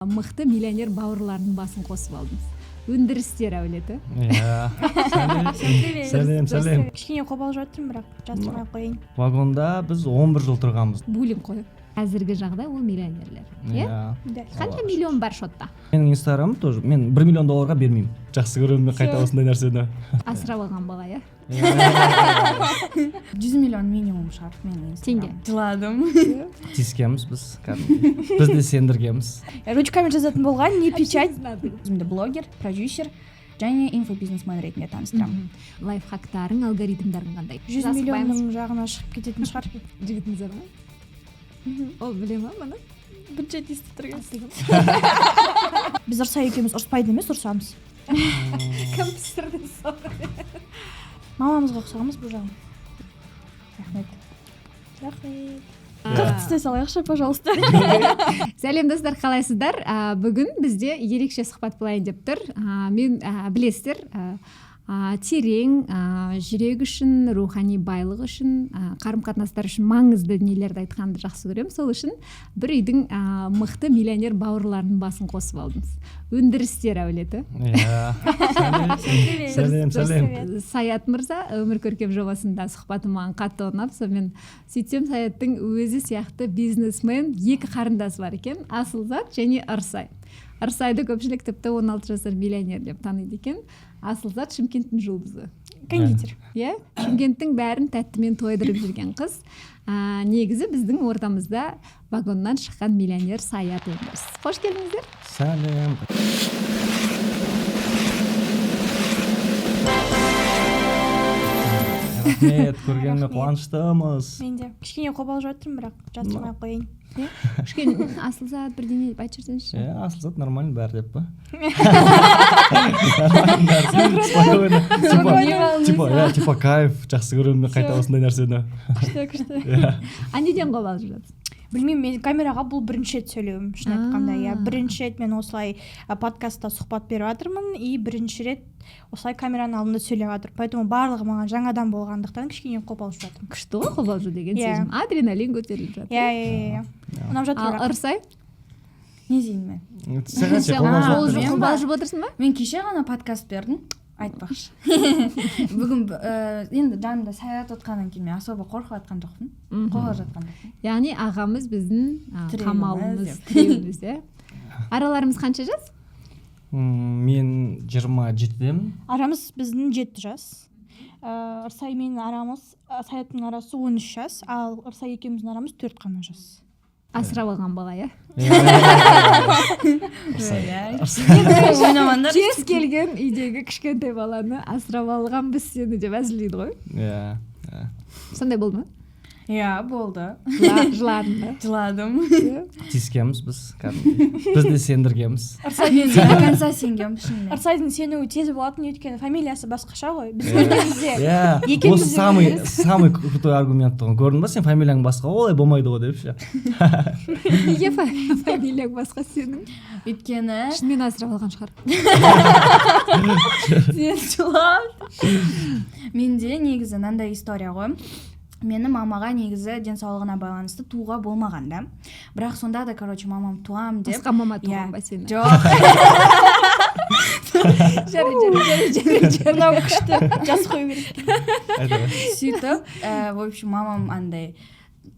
Мықты миллионер бауырларының басын қосып алдыңыз. Өндірістер әулеті. Иә, сәлем, сәлем. Кішкене қобалжып жатырмын, бірақ жасырмай ақ қояйын. Вагонда біз 11 жыл тұрғанбыз. Буллинг қой. Қазіргі жағдай ол миллионерлер, иә? Иә. Да. Қанша миллион бар шотта? Менің инстаграмым тоже, мен 1 миллион долларға бермеймін. Жақсы көремін мен қайта осындай нәрсені. Асырап алған бала, иә? 100 миллион минимум шығар менің Теңге. Инстаграмым. Жыладым. Тиіскенбіз біз кәдімгідей, біз де сендіргенбіз. Ручкамен жазатын болған, не печать. Өзімді блогер, продюсер және инфобизнесмен ретінде таныстырамын. Лайфхактарың, алгоритмдарың қандай? 100 Асықпаймыз. миллионның жағына шығып кететін шығар. Жігітіңіз бар ма? Ол біле ма мұны? Бірінші рет естіп тұрған. Біз Ырсай екеуміз ұрыспайды емес, ұрсамыз. Кім пісірді соны? Мамамызға ұқсағанбыз бұл жағын. Рахмет. Рахмет. 40 тісте салайықшы, пожалуйста. Сәлем, достар, қалайсыздар? Бүгін бізде ерекше сұхбат болайын деп тұр. Мен, білесіздер, терең, жүрек үшін, рухани байлық үшін, қарым қатынастар үшін маңызды дүниелерді айтқанды жақсы көремін. Сол үшін бір үйдің мықты миллионер бауырларының басын қосып алдыңыз. Өндірістер әулеті. Иә, сәлем, сәлем. Саят мырза «Өмір көркем» жобасында сұхбаты маған қатты ұнап, сонымен сөйтсем, Саяттың өзі сияқты бизнесмен екі қарындасы бар екен: Асылзат және Ырсай. Ырсайды көпшілік тіпті 16 жасар миллионер деп таниды екен. Асылзат — Шымкенттің жұлдызы. Кондитер. Иә, Шымкенттің бәрін тәттімен тойдырып жүрген қыз. Негізі біздің ортамызда вагоннан шыққан миллионер Саят Өндіріс. Қош келдіңіздер! Сәлем! Рахмет, көргеніме Рахмет. қуаныштымыз. Мен де кішкене қобалжып жатырмын, бірақ жасырмай ақ қояйын. Кішкене, Асылзат, бірдеңе деп айтып жіберсеңізші. Иә, Асылзат, нормально бәрі деп па, нормально бәрі, спокойно, типа, типа, иә, типа кайф, жақсы көремін мен қайта осындай нәрсені. Күшті, күшті. Иә. А неден қобалжып жатсың? Білмеймін, мен камераға бұл бірінші рет сөйлеуім, шын айтқанда, иә. Бірінші рет мен осылай подкастта сұхбат беріп жатырмын и бірінші рет осылай камераның алдында сөйлеп жатырмын, поэтому барлығы маған жаңадан болғандықтан кішкене қобалжып жатырмын. Күшті ғой қобалжу деген Иә. сезім, адреналин көтеріліп жатыр. Иә, ұнап жатыр Ал бірақ. Ырсай? Не деймін мен? Сен қанша Сен қобалжып мен жатырсың? ба? қобалжып отырсың ба? Мен кеше ғана подкаст бердім айтпақшы. Бүгін енді жанымда Саят отқаннан кейін мен особо қорқып жатқан жоқпын, қобалжып жатқан жоқпын. Яғни ағамыз біздің Тіреуіміз қамалымыз, деп. тіреуіміз, иә. Араларымыз қанша жас? Мен 27-демін. Арамыз біздің 7 жас. Ырсай мен арамыз, Саяттың арасы 13 жас, ал Ырсай екеуміздің арамыз 4 қана жас. Асырап алған бала, иә? Ойнамаңдар. Кез келген үйдегі кішкентай баланы асырап алғанбыз сені деп әзілдейді ғой. Иә. Сондай болды ма? Иә, болды. Жыладың ба? Жыладым. Тиіскенбіз біз кәдімгідей, біз де сендіргенбіз. Мен до конца сенгенмін шынымен. Ырсайдың сенуі тез болатын, өйткені фамилиясы басқаша ғой. Біз екеумізде Иә, екеуміз осы де самый өндіріс. самый крутой аргумент тұғын, көрдің ба, сен фамилияң басқа, олай болмайды ғой деп ше. Неге фамилияң басқа сенің? Өйткені Шынымен асырап алған шығар. Сен жылап. Менде негізі мынандай история ғой: мені мамаға негізі денсаулығына байланысты тууға болмаған да, бірақ сонда да, короче, мамам туам деп. Басқа мама туған Иә. ба сені? Жоқ. Жарайды, жарайды, жарайды, жарайды. Мынау күшті, жазып қою керек. Айта бер. Сөйтіп, в общем, мамам андай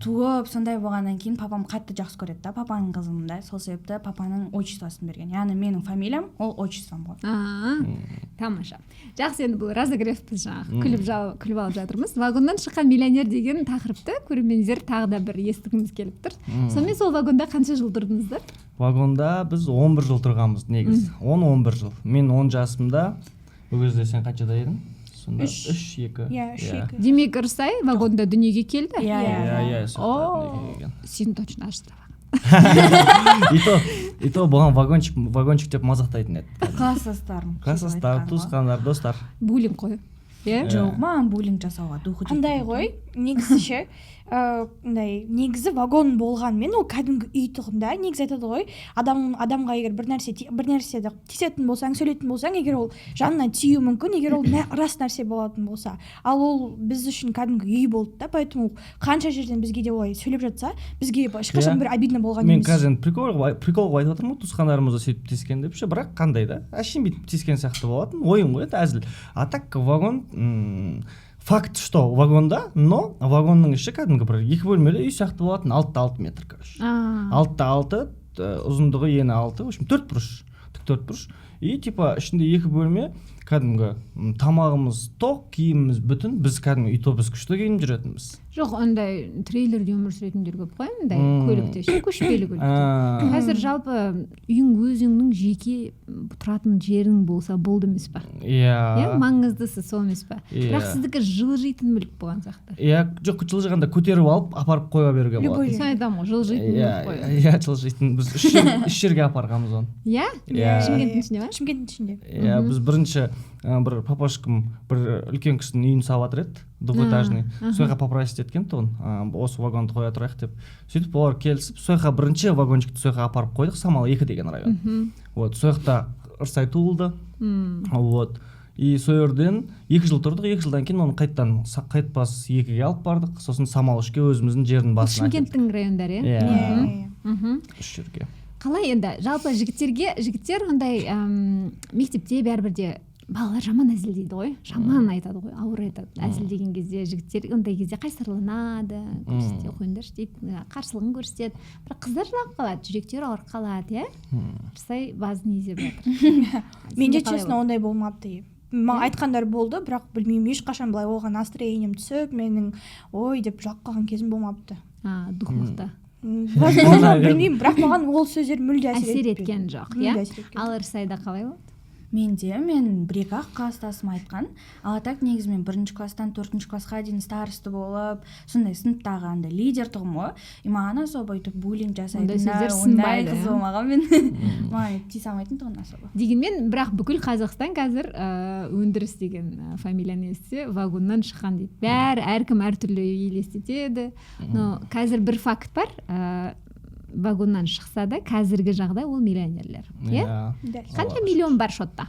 туып, сондай болғаннан кейін папам қатты жақсы көреді да, папаның қызымын да, сол себепті папаның отчествосын берген, яғни менің фамилиям ол отчеством ғой. А, тамаша, жақсы. Енді бұл разогрев, біз жаңағы күліп алып жатырмыз. «Вагоннан шыққан миллионер» деген тақырыпты, көрермендер, тағы да бір естігіміз келіп тұр. Сонымен, сол вагонда қанша жыл тұрдыңыздар? Вагонда біз 11 жыл тұрғанбыз негізі, 10-11 жыл. Мен 10 жасымда, ол кезде сен қаншада едің сонда? Үш. Үш, екі. Иә, үш, екі. Демек, Ырсай вагонда дүниеге келді? Иә. Иә, сол О, дүниеге келген. Сені точно асырап алған. И то бұған «вагончик, вагончик» деп мазақтайтын еді. Класстастарым. Класстастар, туысқандар, достар. Буллинг қой. Иә. Жоқ, маған буллинг жасауға духы Андай ғой негізі ше, мындай негізі вагон болғанмен, ол кәдімгі үй тұғын да. Негізі айтады ғой, адам адамға егер бір нәрсе бір нәрсені тиісетін болсаң, сөйлейтін болсаң, егер ол жанына тиюі мүмкін, егер ол рас нәрсе болатын болса. Ал ол біз үшін кәдімгі үй болды да, поэтому қанша жерден бізге де олай сөйлеп жатса, бізге ешқашан бір обидно болған Мен емес. қазір енді прикол қылып айтып жатырмын ғой, туысқандарымыз да сөйтіп тиіскен деп ше. Бірақ қандай да әшейін бүйтіп тиіскен сияқты болатын, ойын ғой енді, әзіл. А так вагон, факт, что вагонда, но вагонның іші кәдімгі бір екі бөлмелі үй сияқты болатын, 6 да 6 метр, короче. 6 да 6, ұзындығы, ені 6, в общем, төрт бұрыш, тік төрт бұрыш. И типа ішінде екі бөлме, кәдімгі тамағымыз тоқ, киіміміз бүтін, біз кәдімгі, и то біз күшті киініп жүретінбіз. Жоқ, андай трейлерде өмір сүретіндер көп қой, андай көлікте ше, көшпелі көлікте. Қазір жалпы үйің, өзіңнің жеке тұратын жерің болса болды емес па? Иә. Иә, маңыздысы сол емес па? Иә. Бірақ сіздікі жылжитын мүлік болған сияқты. Иә, жоқ, жылжығанда көтеріп алып, апарып қоя беруге Любой болады. жерге. Соны айтамын ғой, жылжитын Иә. мүлік қой. Иә, жылжитын. Біз үш жерге апарғанбыз оны. Иә. Иә. Шымкенттің ішінде ма? Шымкенттің ішінде. Иә, біз бірінші бір папашкам бір үлкен кісінің үйін салып жатыр еді, двухэтажный. Сол жаққа попросить еткен тұғын, осы вагонды қоя тұрайық деп. Сөйтіп олар келісіп, сол жаққа бірінші вагончикті сол жаққа апарып қойдық, Самал 2 деген район. Вот сол жақта Ырсай туылды. Вот, и сол жерден 2 жыл тұрдық. 2 жылдан кейін оны қайтадан Қайтпас 2-ге алып бардық, сосын Самал 3-ке, өзіміздің жердің Бұл басына әкелдік. Шымкенттің райондары, иә? Иә. Иә. Үш жерге. Қалай енді жалпы жігіттерге, жігіттер ондай мектепте бәрібір де балалар жаман әзілдейді ғой, жаман айтады ғой, ауыр айтады. Әзілдеген кезде жігіттер ондай кезде қайсарланады, көрсете қойыңдаршы дейді, қарсылығын көрсетеді. Бірақ қыздар жылап қалады, жүректері ауырып қалады, иә. Ырсай басын изеп жатыр. Менде, Сенде қалай честно, болды? ондай болмапты. Маған айтқандар болды, бірақ білмеймін, ешқашан былай оған настроением түсіп, менің ой деп жылап қалған кезім болмапты. А, дух мықты. Возможно, Наверное. білмеймін, бірақ маған ол сөздер мүлде әсер Әсер етпеді. еткен жоқ, Мүлде иә. әсер еткен. Ал Ырсайда қалай болды? Менде, мен бір екі ақ класстасым айтқан. Ал так негізі мен бірінші класстан төртінші классқа дейін староста болып, сондай сыныптағы андай лидер тұғым ғой. И маған особо өйтіп буллинг Ондай жасайтын сөздер ондай сынбайды, қыз иә? болмаған мен. Маған өйтіп тиісе алмайтын тұғын особо. Дегенмен бірақ бүкіл Қазақстан қазір Өндіріс деген фамилияны естісе, вагоннан шыққан дейді. Бәрі, әркім әртүрлі елестетеді. Но қазір бір факт бар, вагоннан шықса да, қазіргі жағдай ол миллионерлер, иә. Иә. Дәл. Қанша миллион бар шотта?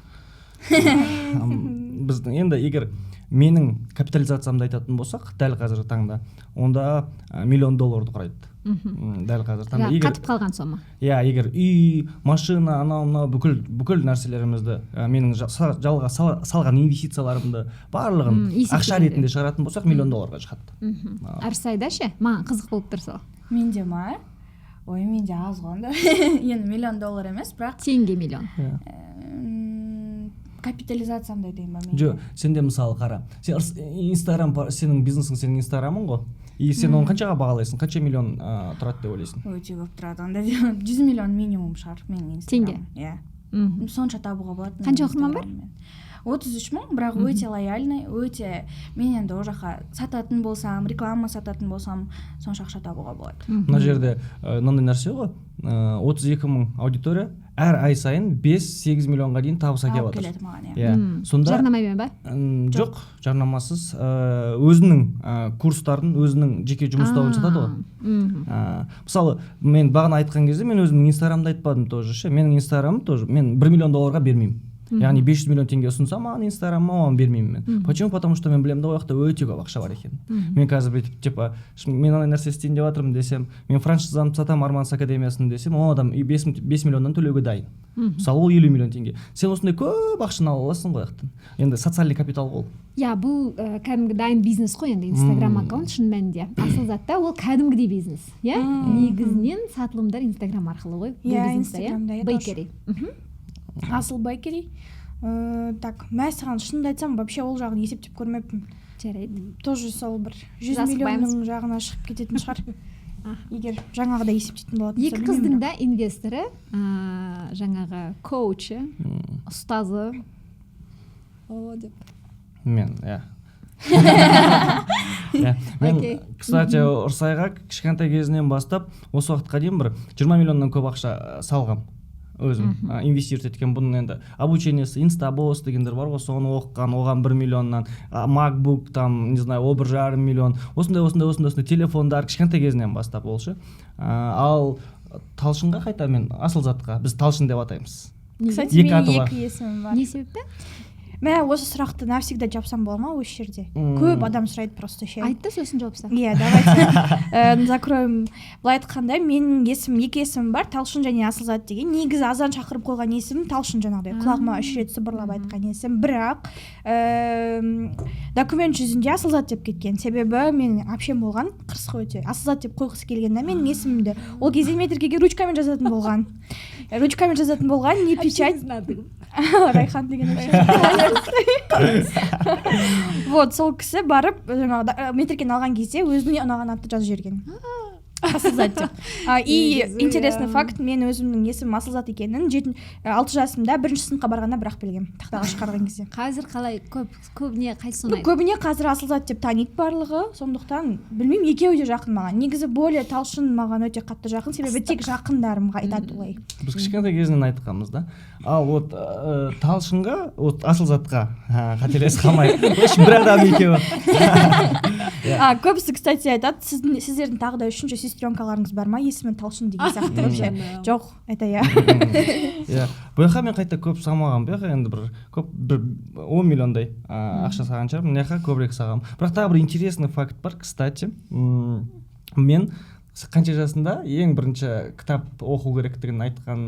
Біздің енді, егер менің капитализациямды айтатын болсақ, дәл қазіргі таңда онда миллион долларды құрайды. Дәл қазіргі таңда Жаңағы егер қатып қалған сома. Иә, егер үй, машина, анау мынау бүкіл нәрселерімізді, менің жалға салған инвестицияларымды барлығын ақша Есептегенде. ретінде шығаратын болсақ, миллион долларға шығады. Ырсайда ше? Маған қызық болып тұр сол. Менде ма? Ой, менде аз ғой онда. Енді миллион доллар емес, бірақ Теңге миллион. Иә. Капитализациямды айтайын ба мен? Жоқ, сенде мысалы қара, сен инстаграм, сенің бизнесің сенің инстаграмың ғой, и сен оны қаншаға бағалайсың, қанша миллион тұрады деп ойлайсың? Өте көп тұрады онда, 100 миллион минимум шығар менің Теңге? инстаграмым, иә. Сонша табуға болады менің Қанша оқырман бар? инстаграмыммен. 33 000, бірақ өте лояльный, өте. Мен енді ол жаққа сататын болсам, реклама сататын болсам, сонша ақша табуға болады. Мына жерде мынандай нәрсе ғой, 32 000 аудитория әр ай сайын 5-8 миллионға дейін табыс әкеліп Алып жатыр. келеді маған, иә. Иә. Сонда Жарнамамен ба? Жоқ, жарнамасыз, өзінің курстарын, өзінің жеке жұмыс тобын сатады ғой. Мысалы, мен бағана айтқан кезде мен өзімнің инстаграмды айтпадым тоже ше. Менің инстаграмым тоже мен 1 миллион долларға бермеймін, яғни 500 миллион теңге ұсынса маған инстаграмыма, оған бермеймін мен. Почему? Потому что мен білемін да, ол жақта өте көп ақша бар екенін. Мен қазір бүйтіп типа мен андай нәрсе істейін деп жатырмын десем, мен франшизамды сатамын Арманс академиясын десем, ол адам и 5 миллионнан төлеуге дайын. Мысалы, ол 50 миллион теңге. Сен осындай көп ақшаны ала аласың ғой жақтан. Енді социальный капитал ғой ол. Иә, бұл кәдімгі дайын бизнес қой енді инстаграм аккаунт. Шын мәнінде асыл затта ол кәдімгідей бизнес, иә. Негізінен сатылымдар инстаграм арқылы ғой бұл Иә, бизнесте, иә. Инстаграмда, иә, тоже. Бейкери. Асыл Бейкери. Так, мәссаған, шынымды айтсам, вообще ол жағын есептеп көрмеппін. Жарайды. Тоже сол бір 100 Біз асықпаймыз. миллионның жағына шығып кететін шығар, егер жаңағыдай есептейтін болатын Екі болса, қыздың білмеймін. да инвесторы, жаңағы коучы, ұстазы о деп. Мен, иә, мен. Кстати, Ұрсайға кішкентай кезінен бастап осы уақытқа дейін бір 20 миллионнан көп ақша салғам. Өзім инвестировать еткен. Бұның енді обучениесі, Инстабосс дегендер бар ғой, соны оқыған, оған 1 миллионнан, MacBook там, не знаю, о 1,5 миллион, осындай, осындай, осындай, осындай телефондар кішкентай кезінен бастап ол ше. Ал Талшынға қайта, мен Асылзатқа, біз Талшын деп атаймыз. Кстати, Екі менің аты бар. екі есімім бар. Не себепті? Мә, осы сұрақты навсегда жапсам бола ма осы жерде? Көп адам сұрайды просто ше. Айтты, сосын жауап. Иә, давайте закроем. Былай айтқанда, менің есімім, екі есімім бар: Талшын және Асылзат деген. Негізі азан шақырып қойған есімім Талшын, жаңағыдай құлағыма үш рет сыбырлап айтқан есім. Бірақ документ жүзінде Асылзат деп кеткен. Себебі менің әпшем болған, қырсық өте, Асылзат деп қойғысы келген да менің есімімді. Ол кезде метрикеге ручкамен жазатын болған, ручкамен жазатын болған, не печать. Райхан деген әпшем. Вот сол кісі барып, жаңағы метрикені алған кезде өзіне ұнаған атты жазып жіберген, Асылзат деп. И Негізі, интересный иә. факт: мен өзімнің есімім Асылзат екенін 6 жасымда бірінші сыныпқа барғанда бірақ білгенмін, тақтаға шығарған кезде. Қазір қалай, көп көбіне қайсысы Ну, ұнайды? көбіне қазір Асылзат деп таниды барлығы, сондықтан білмеймін, екеуі де жақын маған. Негізі более Талшын маған өте қатты жақын, себебі тек жақындарым айтады олай. Біз кішкентай кезінен айтқанбыз да. Ал вот Талшынға, вот Асылзатқа қателесіп қалмай, в общем, бір адам екеуі. А көбісі, кстати, айтады: сіздің, сіздердің тағы да үшінші сестренкаларыңыз бар ма, есімі Талшын деген сияқты. Вообще жоқ, это я. Иә, бұл жаққа мен қайта көп салмағанмын. Бұл жаққа енді бір көп, бір 10 миллиондай ақша салған шығармын, мына жаққа көбірек салғанмын. Бірақ тағы бір интересный факт бар, кстати. Мен қанша жасында ең бірінші кітап оқу керектігін айтқан?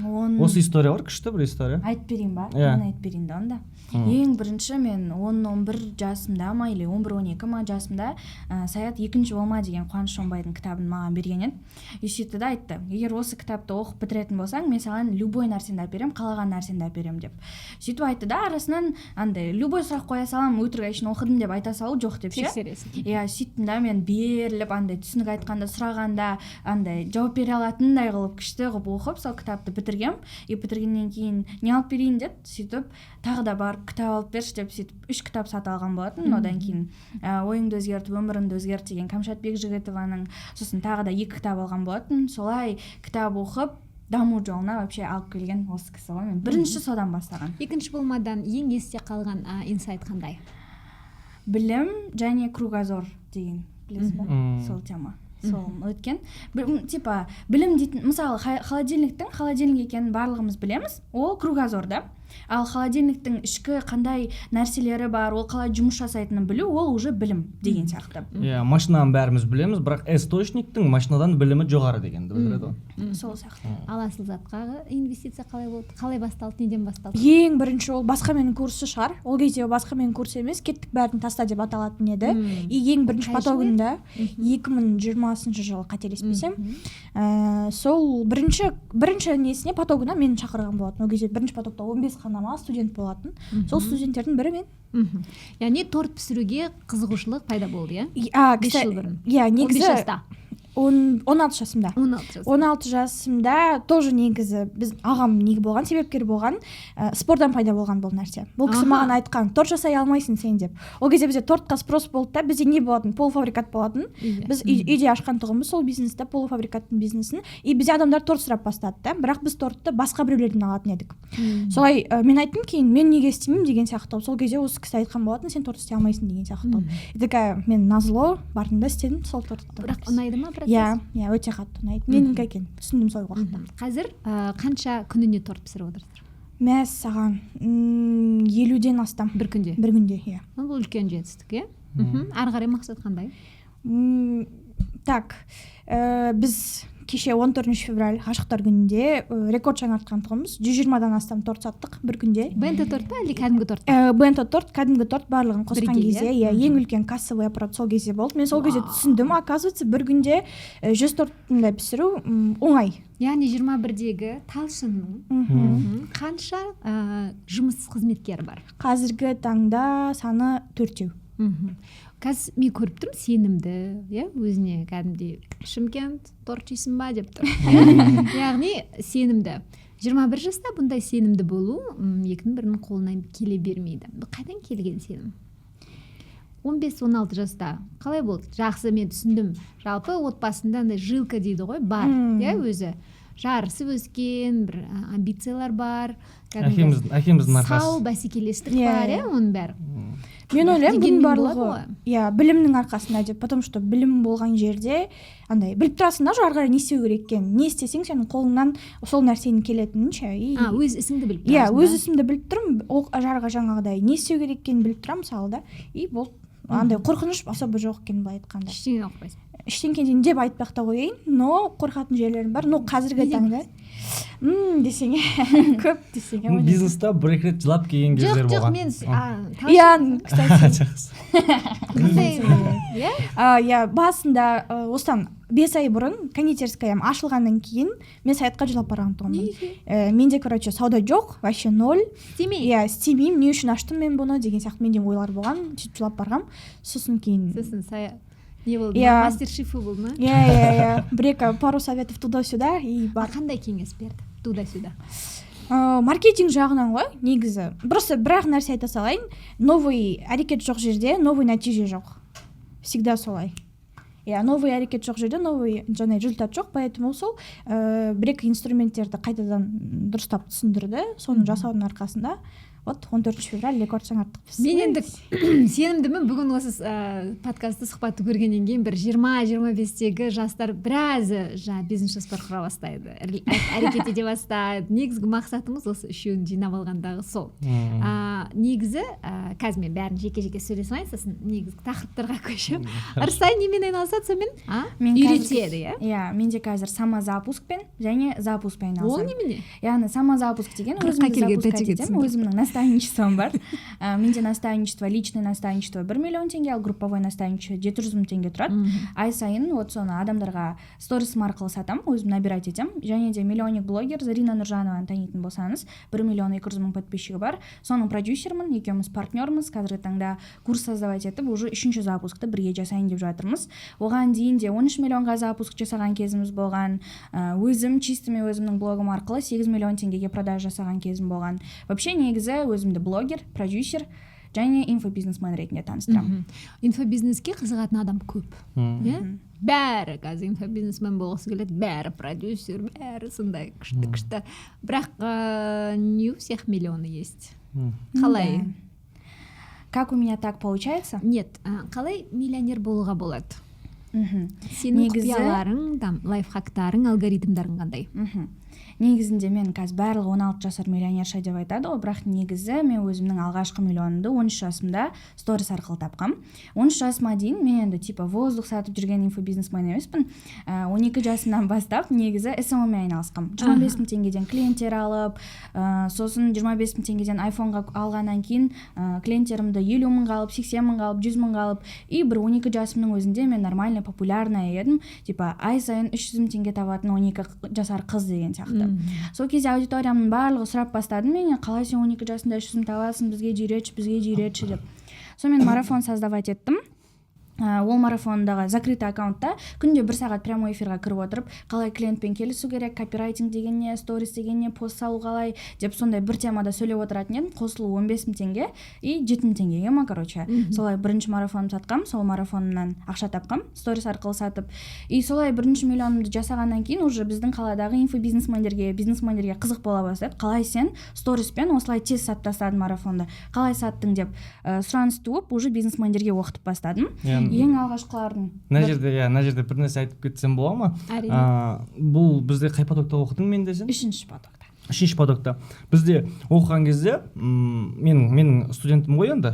Он Осы история бар, күшті бір история. Айтып берейін ба? Иә. Мен айтып берейін да онда. Ең бірінші мен 10-11 жасымда ма или 11-12 ма жасымда, «Саят, екінші болма» деген Қуаныш Шонбайдың кітабын маған берген еді. И сөйтті да айтты: «Егер осы кітапты оқып бітіретін болсаң, мен саған любой нәрсені әперемін, қалаған нәрсеңді әперемін», — деп. Сөйтіп айтты да, арасынан андай любой сұрақ қоя саламын, өтірік әшейін оқыдым деп айта салу жоқ деп ше. Тексересің. Иә, сөйттім да, мен беріліп, андай түсінік айтқанда, сұрағанда андай жауап бере алатындай қылып, күшті қылып оқып, сол кітапты бітіргем. И бітіргеннен кейін не алып берейін деді. Сөйтіп тағы да барып кітап алып берші деп, сөйтіп үш кітап сатып алған болатын. Одан кейін «Ойыңды өзгертіп, өміріңді өзгерт» деген Кәмшат Бекжігітованың, сосын тағы да екі кітап алған болатын. Солай кітап оқып даму жолына вообще алып келген осы кісі ғой, мен бірінші содан бастаған. Екінші болмадан ең есте қалған инсайт қандай? Білім және кругозор деген, білесіз ба? Сол тема, сол өткен. Типа білім дейтін, мысалы, холодильниктің холодильник екенін барлығымыз білеміз, ол кругозор да. Ал холодильниктің ішкі қандай нәрселері бар, ол қалай жұмыс жасайтынын білу, ол уже білім деген сияқты. Иә, машинаны бәріміз білеміз, бірақ эстошниктің машинадан білімі жоғары дегенді білдіреді ғой. Сол сияқты. Ал Асылзатқа инвестиция қалай болды, қалай басталды, неден басталды? Ең бірінші ол басқа менің курсы шығар. Ол кезде басқа менің курсы емес, «Кеттік, бәрін таста» деп аталатын еді. И ең бірінші Қай жыл? потогында, 2020 жылы, қателеспесем, сол бірінші несіне, потогына мені шақырған болатын. Ол кезде бірінші потокта 15 қана ма студент болатын, сол студенттердің бірі мен. Яғни торт пісіруге қызығушылық пайда болды, иә? А, 5 жыл бұрын. Иә. 15 Негізі жаста. 16 жасымда. 16 жаста. 16 жасымда. Тоже негізі біз ағам неге болған, себепкер болған, спорттан пайда болған бұл нәрсе. Бұл кісі маған айтқан: «Торт жасай алмайсың сен», — деп. Ол кезде бізде тортқа спрос болды да, бізде не болатын, полуфабрикат болатын. Біз үйде ашқан тұғынбыз сол бизнесті, полуфабрикаттың бизнесін. И бізде адамдар торт сұрап бастады да, бірақ біз тортты басқа біреулерден алатын едік. Солай мен айттым кейін: «Мен неге істемеймін?» — деген сияқты. Сол кезде осы кісі айтқан болатын: «Сен торт істей алмайсың», — деген сияқты. И такая мен назло бардым да істедім сол тортты. Бірақ ұнайды ма процесс? Иә, өте қатты ұнайды. Менікі екен, түсіндім сол уақытта. Қазір қанша күніне торт пісіріп отырсыздар? Мәссаған, 50-ден астам. Бір күнде? Бір күнде, иә. Ну, бұл үлкен жетістік, иә. Ары қарай мақсат қандай? Так, біз кеше 14 февраль, ғашықтар күнінде рекорд жаңартқан тұғынбыз: 120-дан астам торт саттық бір күнде. Бенто торт па, әлде кәдімгі торт па? Бенто торт, кәдімгі торт, барлығын қосқан Бірге, кезде. иә? Иә, ең үлкен кассовый аппарат сол кезде болды. Мен сол кезде түсіндім, оказывается, бір күнде 100 тортындай пісіру оңай. Яғни 21-дегі Талшынның қанша жұмыс қызметкері бар? Қазіргі таңда саны төртеу. Қазір мен көріп тұрмын, сенімді, иә, өзіне кәдімгідей «Шымкент, торт жейсің ба?» деп тұр. Яғни сенімді. 21 жаста бұндай сенімді болу екінің бірінің қолынан келе бермейді. Бұл қайдан келген сенім? 15-16 жаста қалай болды? Жақсы, мен түсіндім, жалпы отбасында андай жилка дейді ғой, бар, иә, өзі. Жарысып өскен, бір амбициялар бар кәдімгі. Әкеміздің арқасы. Сау бәсекелестік Иә, бар, иә. иә, оның бәрі. Мен ойлаймын, бұның Дегенмен болады барлығы, ғой. иә, білімнің арқасында деп, потому что білім болған жерде андай біліп тұрасың да уже ары қарай не істеу керек екенін, не істесең, сенің қолыңнан сол нәрсенің келетінін ше и А, өз ісіңді біліп Иә. тұрасың Өз да? ісімді біліп тұрмын, ол жарға жаңағыдай не істеу керек екенін біліп тұрамын, мысалы, да, и болды, андай қорқыныш особо жоқ екен, былай айтқанда. Ештеңе қорықпайсың. Ештеңеден деп айтпай ақ та қояйын, но қорқатын жерлерім бар, но қазіргі Неден? таңда десең, көп десең, иә. Бизнеста бір екі рет жылап келген кездер Жоқ, жоқ, болған. мен Иә, кстати. Жақсы. Қандай, иә? Иә, басында, осыдан 5 ай бұрын кондитерскаям ашылғаннан кейін мен Саятқа жылап барған тұғынмын. Менде, короче, сауда жоқ, вообще ноль. Істемей. Иә, істемеймін, не үшін аштым мен бұны деген сияқты менде ойлар болған. Сөйтіп жылап барғам. Сосын кейін Сосын Саят не болды? Иә. Мастер шифу болды ма? Иә, бір екі пару советов туда сюда и А бар. қандай кеңес берді туда сюда? Маркетинг жағынан ғой негізі. Просто бір ақ нәрсе айта салайын: новый әрекет жоқ жерде новый нәтиже жоқ, всегда солай, иә. Новый әрекет жоқ жерде новый жаңа результат жоқ, поэтому сол бір екі инструменттерді қайтадан дұрыстап түсіндірді. Соны жасаудың арқасында вот 14 февраль рекорд жаңарттық біз. Мен енді сенімдімін, бүгін осы подкастты, сұхбатты көргеннен кейін бір 20-25-тегі жастар біразы жаңа бизнес жоспар құра бастайды, әрекет ете бастайды. Негізгі мақсатымыз осы үшеуін жинап алғандағы сол. Негізі, қазір мен бәрін жеке жеке сөйлесе салайын, сосын негізгі тақырыптарға көшемін. Ырыстай немен айналысады сонымен, а? Мен Үйретеді, иә? Иә, менде қазір самозапускпен және запускпен Ол айналысамын. немене? Яғни самозапуск деген 40-қа өзімді келген запускать тәтеге етемін. түсіндір. Өзімнің наставничеством бар. Менде наставничество, личный наставничество 1 миллион теңге, ал групповой наставничество 700 000 теңге тұрады. Ай сайын вот соны адамдарға сторисім арқылы сатамын, өзім набирать етемін. Және де миллионник блогер Зарина Нұржанованы танитын болсаңыз, 1 200 000 подписчигі бар, соның продюсермін, екеуміз партнермыз. Қазіргі таңда курс создавать етіп, уже үшінші запускты бірге жасайын деп жатырмыз. Оған дейін де 13 миллионға запуск жасаған кезіміз болған. Өзім чисто мен өзімнің блогым арқылы 8 миллион теңгеге продажа жасаған кезім болған. Вообще негізі өзімді блогер, продюсер және инфобизнесмен ретінде таныстырамын. Инфобизнеске қызығатын адам көп, иә, бәрі қазір инфобизнесмен болғысы келеді, бәрі продюсер, бәрі сондай күшті күшті, бірақ не у всех миллионы есть. Қалай? Да. Как у меня так получается? Нет, қалай миллионер болуға болады? Сенің құпияларың, там, лайфхактарың, алгоритмдарың қандай? Негізінде мен қазір барлығы 16 жасар миллионерша деп айтады ғой, бірақ негізі мен өзімнің алғашқы миллионымды 13 жасымда сторис арқылы тапқам. 13 жасыма дейін мен енді типа воздух сатып жүрген инфобизнесмен емеспін. 12 жасымнан бастап негізі СММ мен айналысқанмын. 25 000 теңгеден клиенттер алып, сосын 25 000 теңгеден айфонға алғаннан кейін клиенттерімді 50 мыңға алып, 80 мыңға алып, 100 мыңға алып, и бір 12 жасымның өзінде мен нормально популярная едім, типа ай сайын 300 000 теңге табатын 12 жасар қыз деген сияқты. Сол кезде аудиториямның барлығы сұрап бастады менен: «Қалай сен 12 жасында 300 000 табасың, бізге де үйретші, бізге де үйретші», – деп. Сонымен марафон создавать еттім. Ол марафондағы закрытый аккаунтта күнде бір сағат прямой эфирға кіріп отырып, қалай клиентпен келісу керек, копирайтинг деген не, сторис деген не, пост салу қалай деп, сондай бір темада сөйлеп отыратын едім. Қосылу 15 000 теңге и 7000 теңгеге ма, короче, солай бірінші марафонымды сатқам. Сол марафонымнан ақша тапқам сторис арқылы сатып. И солай бірінші миллионымды жасағаннан кейін уже біздің қаладағы инфобизнесмендерге, бизнесмендерге қызық бола бастады: «Қалай сен сториспен осылай тез сатып тастадың марафонды, қалай саттың?» – деп сұраныс туып, уже бизнесмендерге оқытып бастадым. Иә. Ең алғашқылардың Мына жерде, иә, мына жерде бір нәрсе айтып кетсем бола ма? Әрине. Бұл бізде қай потокта оқыдың мен десең? Үшінші потокта. Үшінші потокта. Бізде оқыған кезде менің студентім ғой енді,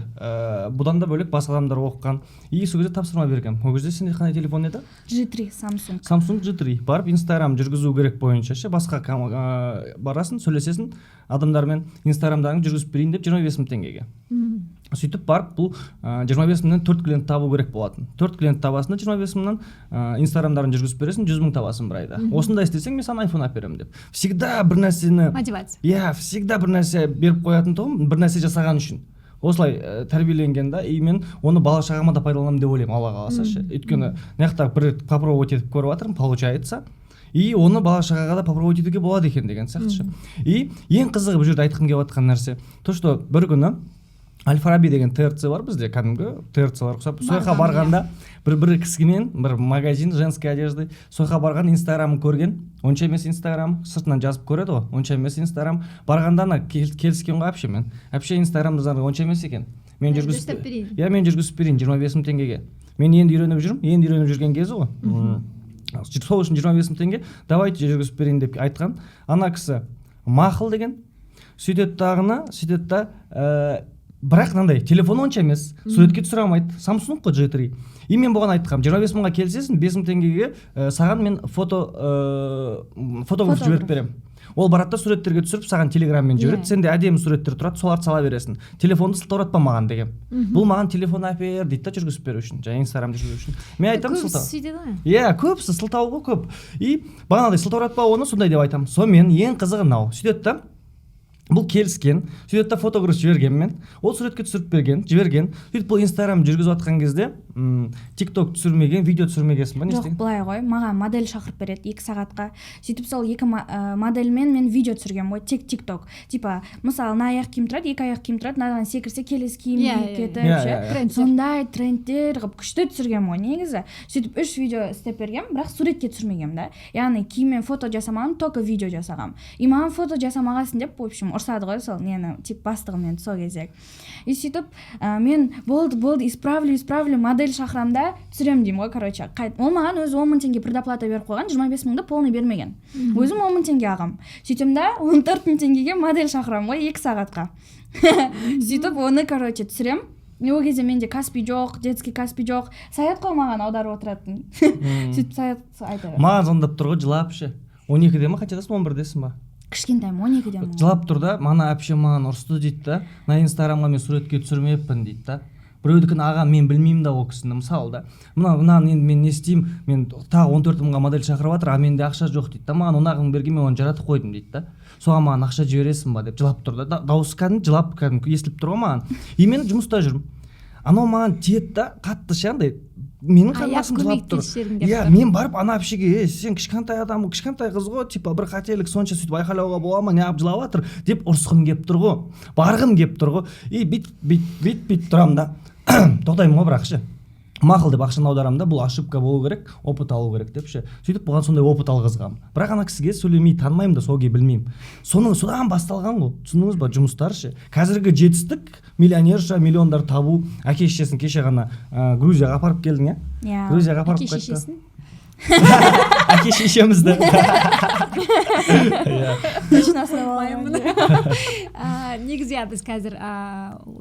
бұдан да бөлек басқа адамдар оқыған, и сол кезде тапсырма бергенмін. Ол кезде сенде қандай телефон еді? G3 Samsung. Samsung G3. Барып Инстаграм жүргізу керек бойынша ше, басқа барасың, сөйлесесің адамдармен, инстаграмдарыңды жүргізіп берейін деп 25 000 теңгеге. Сөйтіп барып, бұл 25 мыңнан төрт клиент табу керек болатын. Төрт клиент табасың да, 25 мыңнан инстаграмдарын жүргізіп бересің, 100 мың табасың бір айда. Осындай істесең, мен саған айфон алып беремін деп. Всегда бір нәрсені Мотивация. Иә, всегда бір нәрсе беріп қоятын тұғым, бір нәрсе жасаған үшін. Осылай тәрбиеленген да, и мен оны бала шағама да пайдаланамын деп ойлаймын, Алла қаласа ше. Өйткені мына жақта бір рет попробовать етіп көріп жатырмын, получается, и оны бала шағаға да попробовать етуге болады екен деген сияқты ше. И ең қызығы, бұл жерде айтқым келіп жатқан нәрсе то, что бір күні Әл Фараби деген ТРЦ бар бізде, кәдімгі ТРЦлар ұқсап. Сол жаққа Барғанмын. Барғанда бір кісімен бір магазин женской одежды, сол жаққа барған, инстаграмын көрген, онша емес инстаграм, сыртынан жазып көреді ғой, онша емес инстаграм. Барғанда ана келіскен ғой әпшемен: «Әпше, инстаграмыңыз онша емес екен, мен жүргізіп Дұрыстап берейін. Иә, мен жүргізіп берейін 25 000 теңгеге. Мен енді үйреніп жүрмін», енді үйреніп жүрген кезі ғой. Сол үшін 25 000 теңге, давайте, жүргізіп берейін деп айтқан. Ана кісі мақұл деген. Сөйтеді дағыны, сөйтеді да, бірақ мынандай телефон онша емес, суретке түсіре алмайды, Самсунг қой, J3. И мен бұған айтқанмын: 25 мыңға келісесің, 5 мың теңгеге саған мен фотограф жіберіп беремін. Ол барады да, суреттерге түсіріп, саған телеграммен жібереді. Сенде әдемі суреттер тұрады, соларды сала бересің, телефонды сылтауратпа маған деген. Бұл маған телефон әпер дейді да, жүргізіп беру үшін, жаңағы инстаграм жүргізу үшін. Мен айтамын: Көбісі сылтау. сөйтеді ғой. Иә, көбісі сылтау ғой көп. И бағанағыдай сылтауратпа оны, сондай деп айтамын. Сонымен, ең қызығы мынау: сөйтеді да, бұл келіскен, сөйтеді да, фотограф жіберген мен, ол суретке түсіріп берген, жіберген. Сөйтіп бұл инстаграм жүргізіп жатқан кезде тик ток түсірмеген, видео түсірмегенсің ба, не Жоқ, істеген? былай ғой, маған модель шақырып береді 2 сағатқа. Сөйтіп сол екі модельмен мен видео түсіргенмін ғой, тек тик ток типа, мысалы, мына аяқ киім тұрады, екі аяқ киім тұрады, мынадан секірсе, келесі киім киіп кетіп ше. Иә, иә. Трендтер. Сондай трендтер қылып күшті түсіргенмін ғой негізі. Сөйтіп үш видео істеп бергенмін, бірақ суретке түсірмегенмін да, яғни киіммен фото жасамағанмын, только видео жасағанмын. И маған фото жасамағансың деп, в общем, ұрсады ғой сол нені, тип бастығым енді сол кезде. И сөйтіп мен: «Болды, болды, исправлю, исправлю, модель шақырамын да, түсіремін», — деймін ғой. Короче, ол маған өзі 10 000 теңге предоплата беріп қойған, 25 мыңды полный бермеген, өзім 10 000 теңге алғанмын. Сөйтемін да, 14 000 теңгеге модель шақырамын ғой 2 сағатқа. Сөйтіп оны, короче, түсіремін. И ол кезде менде Каспи жоқ, детский Каспи жоқ, Саят қой маған аударып отыратын. Сөйтіп Саят айта берді. Маған звондап тұр ғой жылап ше. 12-де ма, қаншадасың, 11-десің ба? Кішкентаймын, 12-демін. Жылап тұр да, мана әпшем маған ұрысты дейді да, мына инстаграмға мен суретке түсірмеппін дейді да, біреудікін аған, мен білмеймін да ол кісіні, мысалы да. Мынаны енді мен не істеймін? Мен тағы 14 мыңға модель шақырып жатыр, а менде ақша жоқ дейді да. Маған 10 ақ мың берген, мен оны жаратып қойдым дейді да. Соған маған ақша жібересің ба деп жылап тұр да. Дауысы кәдімгі жылап, кәдімгі естіліп тұр ғой маған. И мен жұмыста жүрмін, анау маған тиеді да қатты ше, андай менің Аяп, қарындасым жылап тұр. көмектесіп жібергің келіп Иә. тұр. Мен барып ана әпшеге: «Ей, сен кішкентай адам, кішкентай қыз ғой, типа бір қателік сонша сөйтіп айқайлауға бола ма? Неғып жылап жатыр?» — деп ұрысқым келіп тұр ғой, барғым келіп тұр ғой. И бүйтіп, бүйтіп, бүйтіп, бүйтіп тұрамын да, тоқтаймын ғой. Бірақ ше, мақұл деп ақшаны аударамын да, бұл ошибка болу керек, опыт алу керек деп ше. Сөйтіп бұған сондай опыт алғызғанмын. Бірақ ана кісіге сөйлемей, танымаймын да, сол күйі білмеймін. Соның содан басталған ғой, түсіндіңіз ба, жұмыстар ше. Қазіргі жетістік, миллионерша, миллиондар табу. Әке шешесін кеше ғана Грузияға апарып келдің, иә? Иә. Грузияға апарып Әке қайтты. шешесін. Әке шешемізді, иә. Лично асырап. Негізі, иә, біз қазір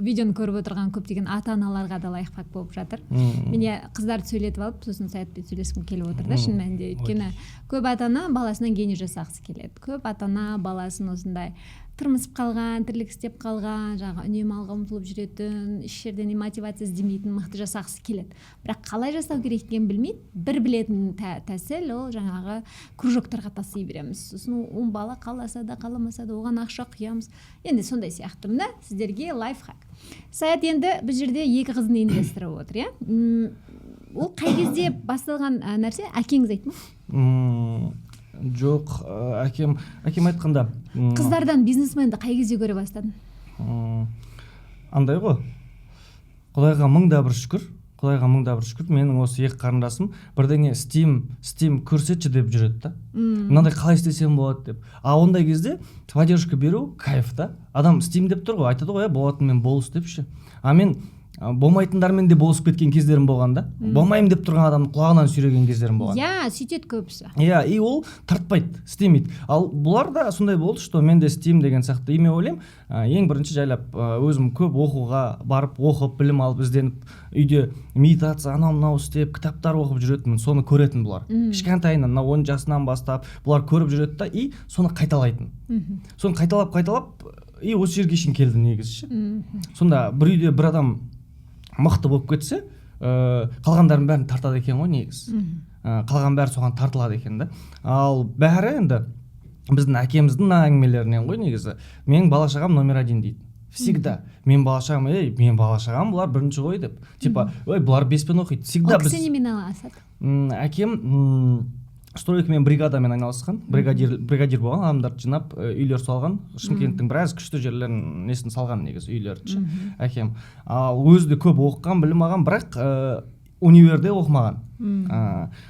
видеоны көріп отырған көптеген ата аналарға да лайфхак болып жатыр. Мен, иә, қыздарды сөйлетіп алып, сосын Саятпен сөйлескім келіп отыр да. Шын мәнінде, өйткені көп ата ана баласынан гений жасағысы келеді. Көп ата ана баласын осындай тырмысып қалған, тірлік істеп қалған, жаңағы үнемі алға ұмтылып жүретін, еш жерден мотивация іздемейтін, мықты жасағысы келеді. Бірақ қалай жасау керек екенін білмейді. Бір білетін тәсіл ол жаңағы кружоктарға таси береміз, сосын ол бала қаласа да, қаламаса да, оған ақша құямыз. Енді сондай сияқты. Мына сіздерге лайфхак. Саят енді бұл жерде екі қыздың инвесторы болып отыр, иә. Ол қай кезде басталған нәрсе? Әкеңіз айтты ма? Жоқ, әкем айтқанда Қыздардан бизнесменді қай кезде көре бастадың? Андай ғой, құдайға мың да бір шүкір, құдайға мың да бір шүкір, менің осы екі қарындасым бірдеңе істеймін, істеймін, көрсетші деп жүреді да, мынандай қалай істесем болады деп. А ондай кезде поддержка беру кайф та. Адам істеймін деп тұр ғой, айтады ғой, иә, болатынмен болыс деп ше. А мен болмайтындармен де болысып кеткен кездерім болған да, болмаймын деп тұрған адамды құлағынан сүйреген кездерім болған. Иә, сөйтеді көбісі. Иә, и ол тартпайды, істемейді. Ал бұлар да сондай болды, что мен де істеймін деген сияқты. И мен ойлаймын, ең бірінші жайлап өзім көп оқуға барып, оқып, білім алып, ізденіп, үйде медитация, анау мынау істеп, кітаптар оқып жүретінмін. Соны көретін бұлар кішкентайынан, мына 10 жасынан бастап бұлар көріп жүреді да, и соны қайталайтын. Соны қайталап, қайталап, и осы жерге шейін келді негізі ше. Сонда бір үйде бір адам мықты болып кетсе, қалғандардың бәрін тартады екен ғой негізі. Қалған бәрі соған тартылады екен да. Ал бәрі енді біздің әкеміздің мына әңгімелерінен ғой негізі. «Менің бала шағам номер один», — дейді всегда. «Менің бала шағам, ей, менің бала шағам, бұлар бірінші ғой», — деп, типа, ой, бұлар беспен оқиды всегда. Ол Біз кісі немен айналысады? Әкем Стройкамен, бригадамен айналысқан, бригадир болған, адамдарды жинап, үйлер салған. Шымкенттің біраз күшті жерлерін, несін салған негізі, үйлерді ше әкем. Ал өзі де көп оқыған, білім алған, бірақ универде оқымаған.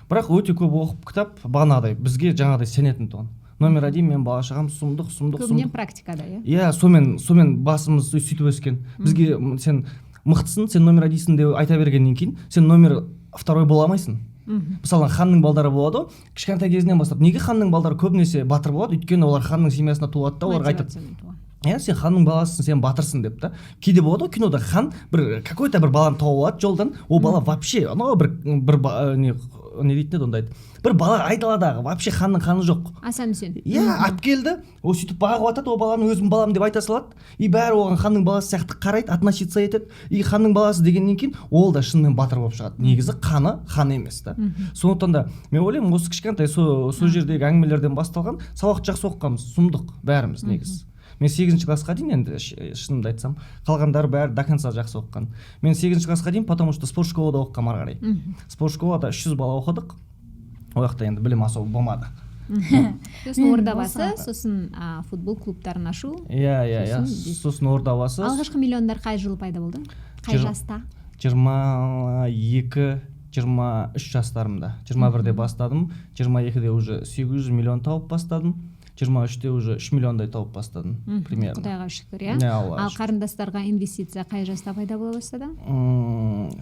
Бірақ өте көп оқып, кітап, бағанағыдай бізге жаңағыдай сенетін тұғын. Номер один мен, бала шағам сұмдық, сұмдық, Көбіне сұмдық. практикада, иә. Иә, сонымен басымыз сөйтіп өскен. Бізге сен мықтысың, сен номер одинсің деп айта бергеннен кейін сен номер второй бола алмайсың. Мысалы, ханның балдары болады ғой кішкентай кезінен бастап. Неге ханның балдары көбінесе батыр болады? Өйткені олар ханның семьясында туады да, оларға айтады: Мотивациямен туған. «Иә, сен ханның баласысың, сен батырсың», — деп та. Кейде болады ғой кинода, хан бір какой то бір баланы тауып алады жолдан, ол бала вообще анау бір бір не дейтін еді ондайды, бір бала айдаладағы, вообще ханның қаны жоқ. Асан Үсен. Иә, алып келді, ол сөйтіп бағып жатады ол баланы, өзімнің балам деп айта салады. И бәрі оған ханның баласы сияқты қарайды, относиться етеді. И ханның баласы дегеннен кейін ол да шынымен батыр болып шығады, негізі қаны хан емес та. Сондықтан да мен ойлаймын, осы кішкентай сол жердегі әңгімелерден басталған. Сабақты жақсы оқығанбыз, сұмдық бәріміз негізі. Мен сегізінші классқа дейін енді, шынымды айтсам, қалғандары бәрі до конца жақсы оқыған, мен сегізінші классқа дейін, потому что спорт школада оқығанмын. Ары қарай спорт школада 300 бала оқыдық, ол жақта енді білім особо болмады. Сосын Мен Ордабасы, сосын футбол клубтарын ашу. Иә. Сосын Сосын Ордабасы. Алғашқы миллиондар қай жылы пайда болды, қай жаста? 22, 23 жастарымда. 21-де бастадым, 22-де уже 800 миллион тауып бастадым, 23-те уже 3 миллиондай тауып бастадым примерно. Құдайға шүкір, иә. Иә, Аллаға Ал шүкір. қарындастарға инвестиция қай жаста пайда бола бастады?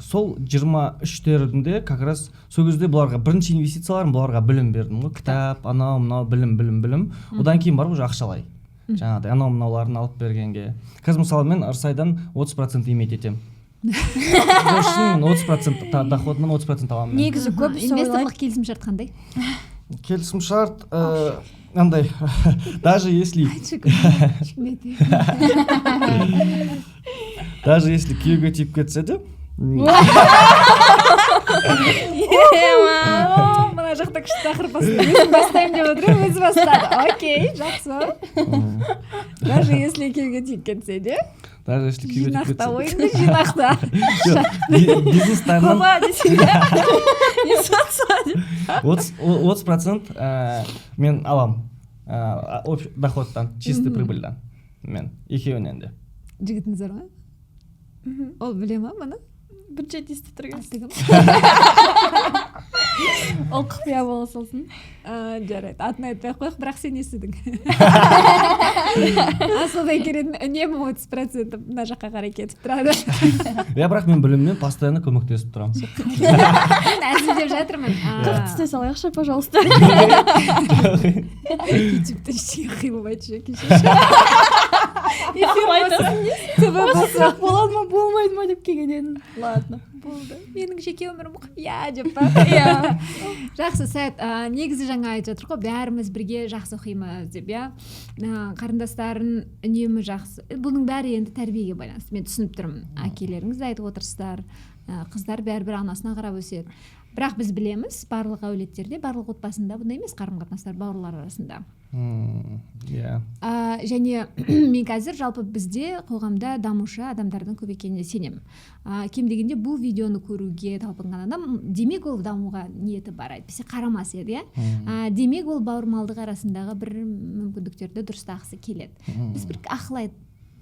Сол 23-терінде, как раз сол кезде бұларға бірінші инвестицияларым, бұларға білім бердім ғой, кітап, анау мынау, білім, білім, білім. Одан кейін барып уже ақшалай жаңағыдай анау мынауларын алып бергенге. Қазір, мысалы, мен Ырсайдан 30% иметь етемін. Жоқ, шынымен 30%, доходымнан 30% аламын мен. Негізі көбісі ойлайды. Инвесторлық келісімшарт қандай? Келісімшарт андай, даже если Айтшы, ешкімге айтпаймын. Даже если күйеуге тиіп кетсе де О, мына жақта күшті тақырып бастады. Өзім бастаймын деп отырмын, өзі бастады. Окей, жақсы. Даже если күйеуге тиіп кетсе де. Даже если күйеуге тиіп Жинақта кетсе. ойыңды, жинақта. Жоқ, бизнестарынан Баба десең, не сатса деп. 30% мен аламын общий доходтан, чистый прибыльдан мен екеуінен де. Жігітіңіз бар ма? Ол біле ма мұны? Бірінші рет естіп тұрған. Аты кім? Ол құпия бола салсын. А, жарайды, атын айтпай ақ қояйық, бірақ сен естідің. Асылбай керетін үнемі 30% мына жаққа қарай кетіп тұрады. Иә, бірақ мен біліммен постоянно көмектесіп тұрамын. Мен әзілдеп жатырмын. 40 түсте салайықшы, пожалуйста. Ютубта ештеңе қиылмайды ше, кешірші. Эфир болсын, ТВ Осы болсын. сұрақ болады ма, болмайды ма деп келген едім, ладно. Болды, менің жеке өмірім құпия деп па? Иә. Жақсы, Сәт, негізі жаңа айтып жатыр ғой, бәріміз бірге жақсы оқимыз деп, иә. Қарындастарын үнемі жақсы. Бұның бәрі енді тәрбиеге байланысты, мен түсініп тұрмын. Әкелеріңіз де айтып отырсыздар, қыздар бәрібір анасына қарап өседі. Бірақ біз білеміз, барлық әулеттерде, барлық отбасында бұндай емес қарым қатынастар бауырлар арасында. Иә. Және мен қазір жалпы бізде қоғамда дамушы адамдардың көп екеніне сенемін. Кем дегенде бұл видеоны көруге талпынған адам, демек, ол дамуға ниеті бар, әйтпесе қарамас еді, иә. Демек, ол бауырмалдық арасындағы бір мүмкіндіктерді дұрыстағысы келеді. Біз бір ақыл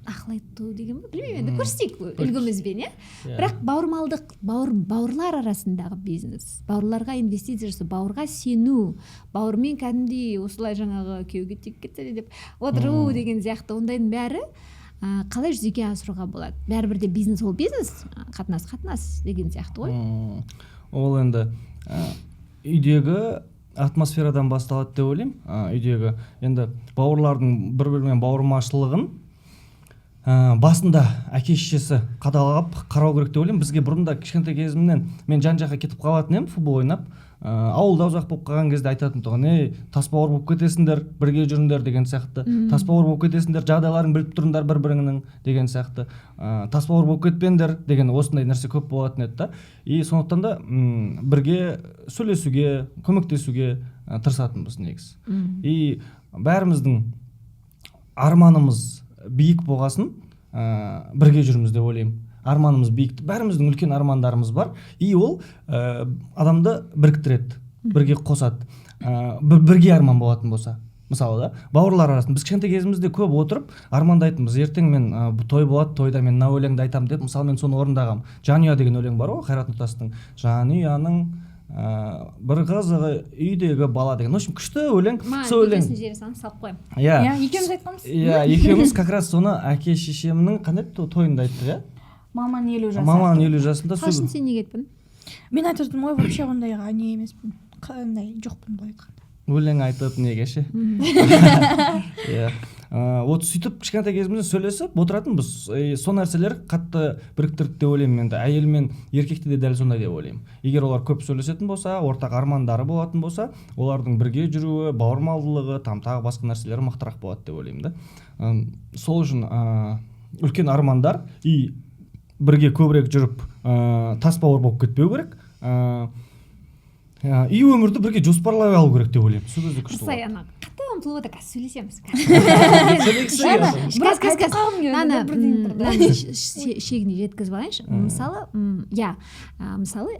ақыл айту деген ба, білмеймін енді, көрсетейік үлгімізбен, иә. Иә. Бірақ бауырмалдық, бауырлар арасындағы бизнес, бауырларға инвестиция жасау, бауырға сену, бауырмен кәдімгідей осылай жаңағы күйеуге тиіп кетсе де деп отыру деген сияқты, ондайдың бәрі қалай жүзеге асыруға болады? Бәрібір де бизнес ол бизнес, қатынас қатынас деген сияқты ғой. Ол енді үйдегі атмосферадан басталады деп ойлаймын. Үйдегі енді бауырлардың бір бірімен бауырмашылығын басында әке шешесі қадағалап қарау керек деп ойлаймын. Бізге бұрында кішкентай кезімнен мен жан жаққа кетіп қалатын едім футбол ойнап. Ауылда ұзақ болып қалған кезде айтатын тұғын: «Ей, тас бауыр болып кетесіңдер, бірге жүріңдер», — деген сияқты. «Тас бауыр болып кетесіңдер, жағдайларың біліп тұрыңдар бір біріңнің», — деген сияқты. «Тас бауыр болып кетпеңдер» деген осындай нәрсе көп болатын еді да. И сондықтан да бірге сөйлесуге, көмектесуге тырысатынбыз негізі. И бәріміздің арманымыз биік болғасын, бірге жүрміз деп ойлаймын. Арманымыз биік, бәріміздің үлкен армандарымыз бар, и ол адамды біріктіреді, бірге қосады. Бірге арман болатын болса, мысалы да, бауырлар арасында біз кішкентай кезімізде көп отырып армандайтынбыз: ертең мен той болады, тойда мен мына өлеңді айтамын деп. Мысалы, мен соны орындағанмын. «Жанұя» деген өлең бар ғой Қайрат Нұртастың. Жанұяның бір қызығы үйдегі бала деген, в общем, күшті өлең. Сол өлең Видеосын жібере салыңыз, салып қоямын. Иә. Иә, екеуміз айтқанбыз. Иә, екеуміз как раз соны әке шешемнің қандай тойында айттық, иә. Маманың 50 жасы. Маманың 50 жасында сол. Талшын, сен неге айтпадың? Мен айтып отырмын ғой, вообще ондайға не емеспін, қандай жоқпын, былай айтқанда. Өлең айтып неге ше, иә. Вот сөйтіп кішкентай кезімізде сөйлесіп отыратынбыз. И сол нәрселер қатты біріктірді деп ойлаймын. Енді әйел мен еркекте де дәл сондай деп ойлаймын. Егер олар көп сөйлесетін болса, ортақ армандары болатын болса, олардың бірге жүруі, бауырмалдылығы, там тағы басқа нәрселері мықтырақ болады деп ойлаймын да. Сол үшін үлкен армандар и бірге көбірек жүріп, тас бауыр болып кетпеу керек, и өмірді бірге жоспарлай алу керек деп ойлаймын. Сол кезде күшті Нұрсай болады. Ана қатты ұмтылып отыр, қазір сөйлесеміз. Сөйлегісі келеді. Қазір, қазір, Айтып қалғым келді, мынаны бірдеңе тұрды. Мынаны шегіне жеткізіп алайыншы. Мысалы, иә, мысалы,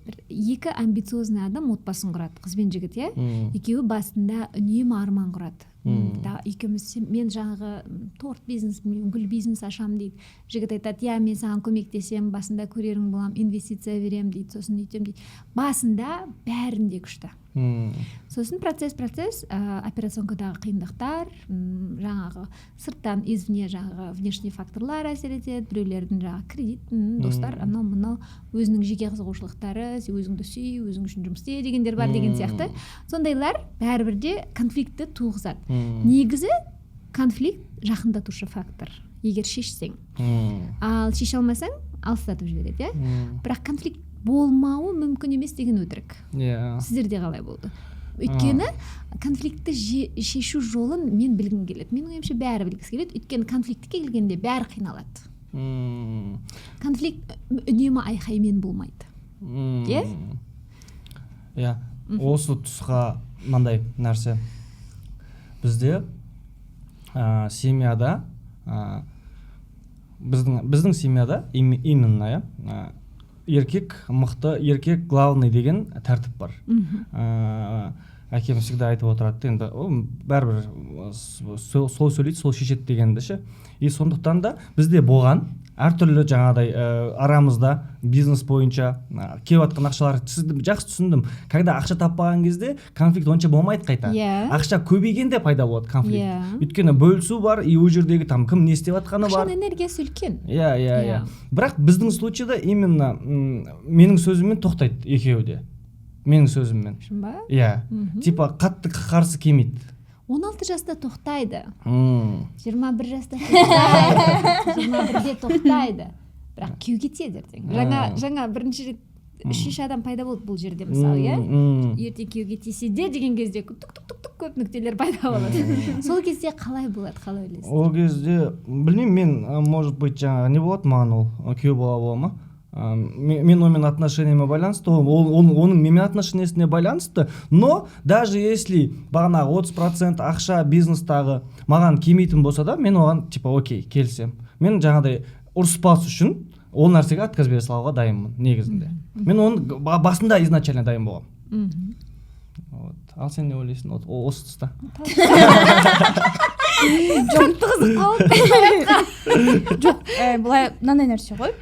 бір екі амбициозный адам отбасын құрады, қыз бен жігіт, иә. Екеуі басында үнемі арман құрады. Да, екеуміз мен жаңағы торт бизнес, мен гүл бизнес ашамын дейді. Жігіт айтады: «Иә, мен саған көмектесемін, басында көрерің боламын, инвестиция беремін», — дейді, сосын өйтемін дейді. Басында бәрінде күшті. Сосын процесс, операционкадағы қиындықтар, жаңағы сырттан, извне, жаңағы внешний факторлар әсер етеді, біреулердің жаңағы кредит, достар, анау мынау өзінің жеке қызығушылықтары, сен өзіңді сүй, өзің үшін жұмыс істе дегендер бар деген сияқты. Сондайлар бәрібір де конфликтті туғызады. Негізі конфликт жақындатушы фактор, егер шешсең. Ал шеше алмасаң, алыстатып жібереді, иә. Бірақ конфликт болмауы мүмкін емес деген өтірік. Сіздерде қалай болды? Өйткені конфликтті шешу жолын мен білгім келеді, менің ойымша, бәрі білгісі келеді. Өйткені конфликтке келгенде бәрі қиналады. Конфликт үнемі айқаймен болмайды. Иә? Иә, осы тұсқа мынандай нәрсе: бізде семьяда, біздің семьяда именно, иә, еркек мықты, еркек главный деген тәртіп бар. Әкем всегда айтып отырады енді, ол бәрібір сол сөйлейді, сол шешеді дегенді ше. И сондықтан да бізде болған әртүрлі жаңағыдай арамызда бизнес бойынша келіп жатқан ақшалар, сізді жақсы түсіндім, когда ақша таппаған кезде конфликт онша болмайды қайта. Ақша көбейгенде пайда болады конфликт. Өйткені бөлісу бар и ол жердегі там кім не істеп жатқаны бар. Ақшаның энергиясы үлкен. Иә. Бірақ біздің случайда именно менің сөзіммен тоқтайды екеуі де, менің сөзіммен. Шын ба? Иә. Типа қатты қарсы келмейді. 16 жаста тоқтайды. 21 жаста тоқтайды, 21-де тоқтайды, бірақ күйеуге тиеді ертең. Жаңа бірінші рет үшінші адам пайда болды бұл жерде, мысалы, иә. Ертең күйеуге тисе де деген кезде тук тук тук тук көп нүктелер пайда болады. Сол кезде қалай болады, қалай ойлайсыз? Ол кезде білмеймін мен, может быть, жаңағы не болады маған, ол күйеу бала бола ма? Мен онымен отношениеме байланысты, ол оның менімен отношениесіне байланысты. Но даже если бағанағы 30% ақша бизнестағы маған келмейтін болса да, мен оған типа окей, келісемін. Мен жаңағыдай ұрыспас үшін ол нәрсеге отказ бере салуға дайынмын негізінде. Мен оның басында изначально дайын болғанмын. Вот. Ал сен не ойлайсың осы тұста? Қатты қызық болды. Жоқ, былай, мынандай нәрсе ғой,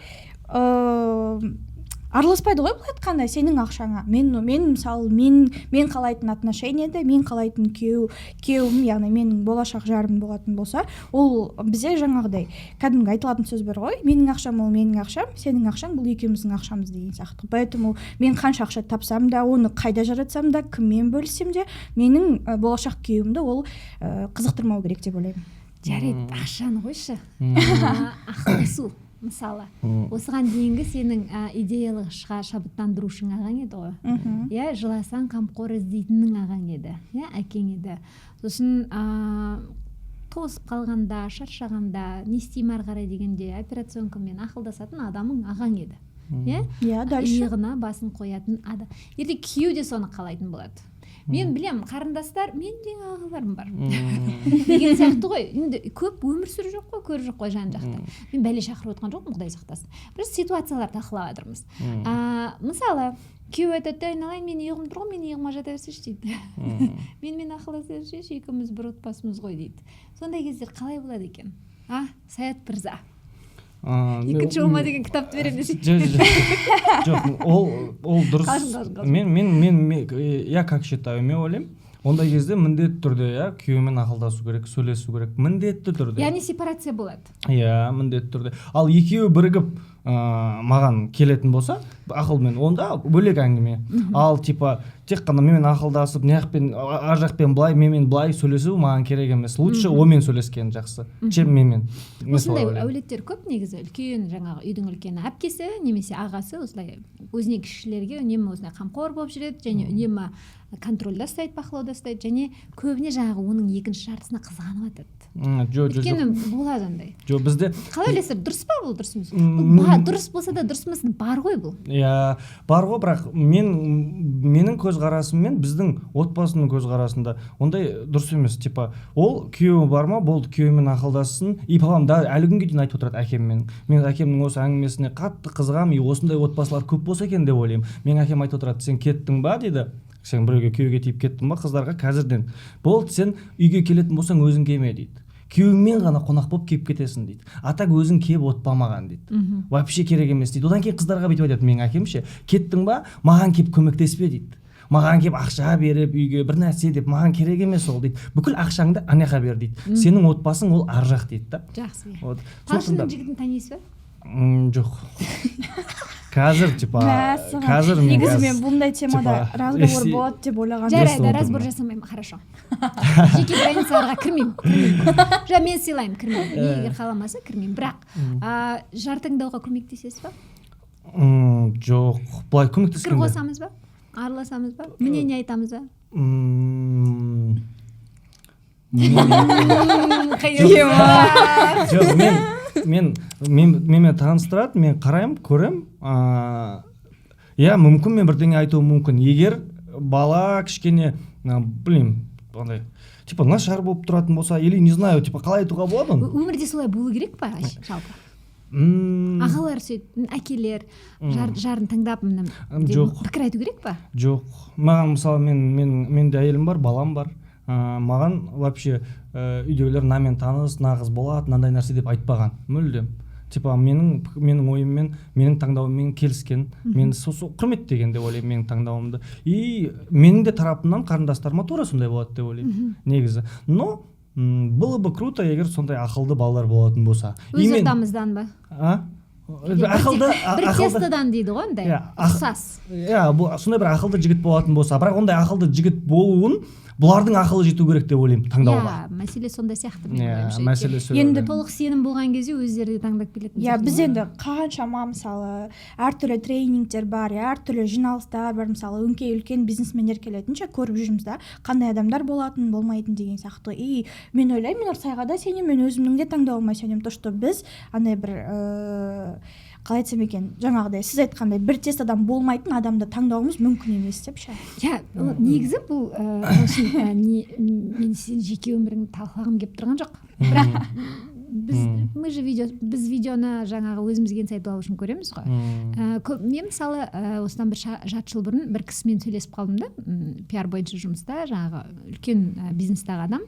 араласпайды ғой, былай айтқанда, сенің ақшаңа. Мен мысалы, мен қалайтын отношениеде, мен қалайтын күйеуім, яғни менің болашақ жарым болатын болса, ол бізде жаңағыдай кәдімгі айтылатын сөз бар ғой: менің ақшам — ол менің ақшам, сенің ақшаң — бұл екеуміздің ақшамыз деген сияқты. Поэтому мен қанша ақша тапсам да, оны қайда жаратсам да, кіммен бөліссем де, менің болашақ күйеуімді ол қызықтырмау керек деп ойлаймын. Жарайды, ақшаны қойшы. Ақылдасу, мысалы, осыған дейінгі сенің идеялық шабыттандырушың ағаң еді ғой. Иә, жыласаң, қамқор іздейтінің ағаң еді, иә, әкең еді. Сосын тосып қалғанда, шаршағанда, не істеймін ары қарай дегенде, операционкамен ақылдасатын адамың ағаң еді, иә. Иә, дальше. Иығына басын қоятын адам. Ертең күйеу де соны қалайтын болады. Мен білемін, қарындастар, менің де ағаларым бар деген сияқты ғой. Енді көп өмір сүру жоқ қой, көру жоқ қой жан жақты. Мен бәле шақырып отқан жоқпын, құдай сақтасын. Біз ситуациялар талқылап жатырмыз. Мысалы, күйеуі айтады да: «Айналайын, менің иығым тұр ғой, менің иығыма жата берсейші», — дейді. «Менімен ақылдаса берсейші, екеуміз бір отбасымыз ғой», — дейді. Сондай кездер қалай болады екен, а, Саят мырза? «Екінші болма» деген кітапты беремін десей. Жоқ, ол дұрыс. Қалжың, қалжың, қалжың. Мен, я как считаю, мен ойлаймын, ондай кезде міндетті түрде, иә, күйеуімен ақылдасу керек, сөйлесу керек міндетті түрде. Яғни сепарация болады. Иә, міндетті түрде. Ал екеуі бірігіп маған келетін болса ақылмен, онда бөлек әңгіме. Ал типа тек қана менімен ақылдасып, мына жақпен, ар жақпен былай, менімен былай сөйлесу маған керек емес. Лучше онымен сөйлескен жақсы, чем менімен. Мен солай Осындай ойлаймын. әулеттер көп негізі. Үлкен, жаңағы үйдің үлкені, әпкесі немесе ағасы осылай өзіне кішілерге үнемі осындай қамқор болып жүреді және үнемі контрольда ұстайды, бақылауда ұстайды және көбіне жаңағы оның екінші жартысына қызғанып жатады. Жоқ, жоқ, жоқ. Өйткені болады андай. Жоқ, бізде Қалай ойлайсыздар, дұрыс па бұл, дұрыс емес? Бұл дұрыс болса да, дұрыс емес, бар ғой бұл. Иә, бар ғой, бірақ менің көзқарасыммен, біздің отбасының көзқарасында ондай дұрыс емес. Типа ол күйеуі бар ма, болды, күйеуімен ақылдассын. И папам да әлі күнге дейін айтып отырады, әкем менің. Мен әкемнің осы әңгімесіне қатты қызығамын и осындай отбасылар көп болса екен деп ойлаймын. Менің әкем айтып отырады: «Сен кеттің ба, — дейді, — сен біреуге күйеуге тиіп кеттің ба, қыздарға қазірден болды, сен үйге келетін болсаң, өзің келме, — дейді, — күйеуіңмен ғана қонақ болып келіп кетесің, — дейді, — а так өзің келіп отпа маған, — дейді, — вообще керек емес», — дейді. Одан кейін қыздарға бүйтіп айтады менің әкем ше: «Кеттің ба, маған келіп көмектеспе, — дейді, — маған келіп ақша беріп, үйге бір нәрсе деп, маған керек емес ол, — дейді, — бүкіл ақшаңды ана жаққа бер, — дейді, — сенің отбасың ол ар жақ», — дейді да. Жақсы, иә. Вот. Талшынның Сондықтан да- жігітін танисыз ба? Жоқ, қазір типа Мәссаған. қазір мен Негізі қазір мен бұндай темада типа, разговор болады деп ойлаған. Жарайды, Естіп разбор отырмын. жасамаймын, хорошо. Жеке границаларға кірмеймін, кірмеймін. Жоқ, мен сыйлаймын, кірмеймін. Егер қаламаса, кірмеймін. Бірақ жар таңдауға көмектесесіз ба? Жоқ, былай Пікір көмектескенде қосамыз ба, араласамыз ба, мнение айтамыз ба? Жоқ, мен менімен таныстырады, мен қараймын, көремін. Иә, мүмкін, мен бірдеңе айтуым мүмкін, егер бала кішкене білмеймін, андай типа нашар болып тұратын болса или не знаю, типа қалай айтуға болады оны. Өмірде солай болу керек па жалпы? Ағалар сөйтіп, әкелер жарын таңдап, міне деп Жоқ. пікір айту керек па? Жоқ, маған мысалы, мен менде әйелім бар, балам бар. Маған вообще үйдегілер мынамен таныс, мына қыз болады, мынандай нәрсе деп айтпаған мүлдем. Типа менің ойыммен, менің таңдауыммен келіскен, мені сол құрметтеген деп ойлаймын менің таңдауымды. И менің де тарапымнан қарындастарыма тура сондай болады деп ойлаймын негізі. Но было бы круто, егер сондай ақылды балалар болатын болса. Өз И мен- ортамыздан ба? А? Ақылды Бір ақылды тестодан дейді ғой андай. Иә, Ұқсас. Иә, бұл сондай бір ақылды жігіт болатын болса. Бірақ ондай ақылды жігіт болуын бұлардың ақылы жету керек деп ойлаймын таңдауға. Иә, мәселе сонда сияқты менің Иә, ойымша. мәселе сол. Енді Толық сенім болған кезде өздері де таңдап келетін Иә, сияқты біз ғой. енді қаншама, мысалы, әртүрлі тренингтер бар, иә, әртүрлі жиналыстар бар, мысалы, өңкей үлкен бизнесмендер келетін ше, көріп жүрміз да, қандай адамдар болатын, болмайтын деген сияқты. И мен ойлаймын, мен Нұрсайға да сенемін, мен өзімнің де таңдауыма сенемін, то что біз андай бір қалай айтсам екен, жаңағыдай сіз айтқандай бір тестодан болмайтын адамды таңдауымыз мүмкін емес деп ше. Иә, ол негізі бұл Талшын, не, мен сенің жеке өміріңді талқылағым келіп тұрған жоқ, бірақ біз мы же видео, біз видеоны жаңағы өзімізге инсайт алу үшін көреміз ғой. Мен мысалы, осыдан бір жарты жыл бұрын бір кісімен сөйлесіп қалдым да, пиар бойынша жұмыста, жаңағы үлкен бизнестағы адам.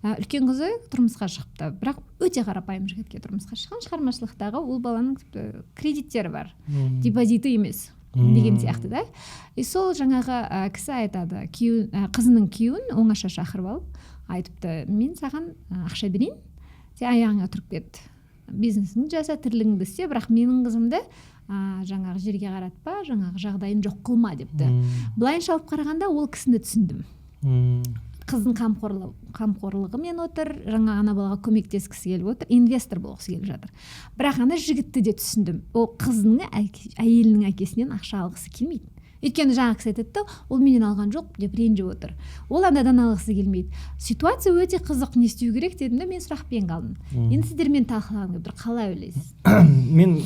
Үлкен қызы тұрмысқа шығыпты, бірақ өте қарапайым жігітке тұрмысқа шыққан, шығармашылықтағы. Ол баланың тіпті кредиттері бар, депозиті емес деген сияқты да. И сол жаңағы кісі айтады, күйеу, қызының күйеуін оңаша шақырып алып айтыпты: «Мен саған ақша берейін, сен аяғыңа тұрып кет, бизнесіңді жаса, тірлігіңді істе, бірақ менің қызымды жаңағы жерге қаратпа, жаңағы жағдайын жоқ қылма», — депті. Былайынша алып қарағанда, ол кісіні түсіндім. Қыздың қамқорлығымен отыр, жаңа ана балаға көмектескісі келіп отыр, инвестор болғысы келіп жатыр. Бірақ ана жігітті де түсіндім, ол қызының әйелінің әкесінен ақша алғысы келмейді, өйткені жаңағы кісі айтады да, ол менен алған жоқ деп ренжіп отыр, ол анадан алғысы келмейді. Ситуация өте қызық, не істеу керек дедім да, мен сұрақпен қалдым. Енді сіздермен талқылағым келіп тұр, қалай ойлайсыз? Мен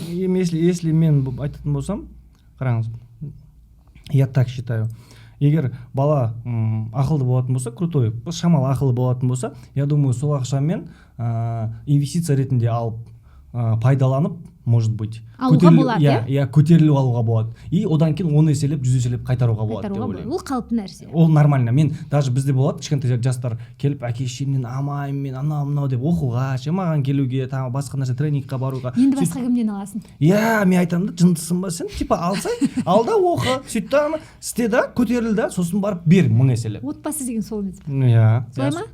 если мен айтатын болсам, қараңыз, я так считаю. Егер бала ақылды болатын болса, крутой, шамалы ақылы болатын болса, я думаю, сол ақшамен инвестиция ретінде алып, пайдаланып, может быть, Алуға болады, иә, иә, көтеріліп алуға болады. И одан кейін 10 еселеп, 100 еселеп қайтаруға болады деп Қайтаруға ойлаймын. болады. Ол қалыпты нәрсе. Ол нормально. Мен даже, бізде болады, кішкентай жастар келіп, әке шешемнен алмаймын мен, анау мынау деп, оқуға ше, маған келуге, тағы басқа нәрсе, тренингқа баруға. Енді басқа кімнен аласың? Иә, мен айтамын да: жындысың ба сен? Типа, алсай, ал да, оқы, сөйт та, ана істе да, көтеріл да, сосын барып бер 1000 еселеп. Отбасы деген сол емес пе? Иә. Солай ма?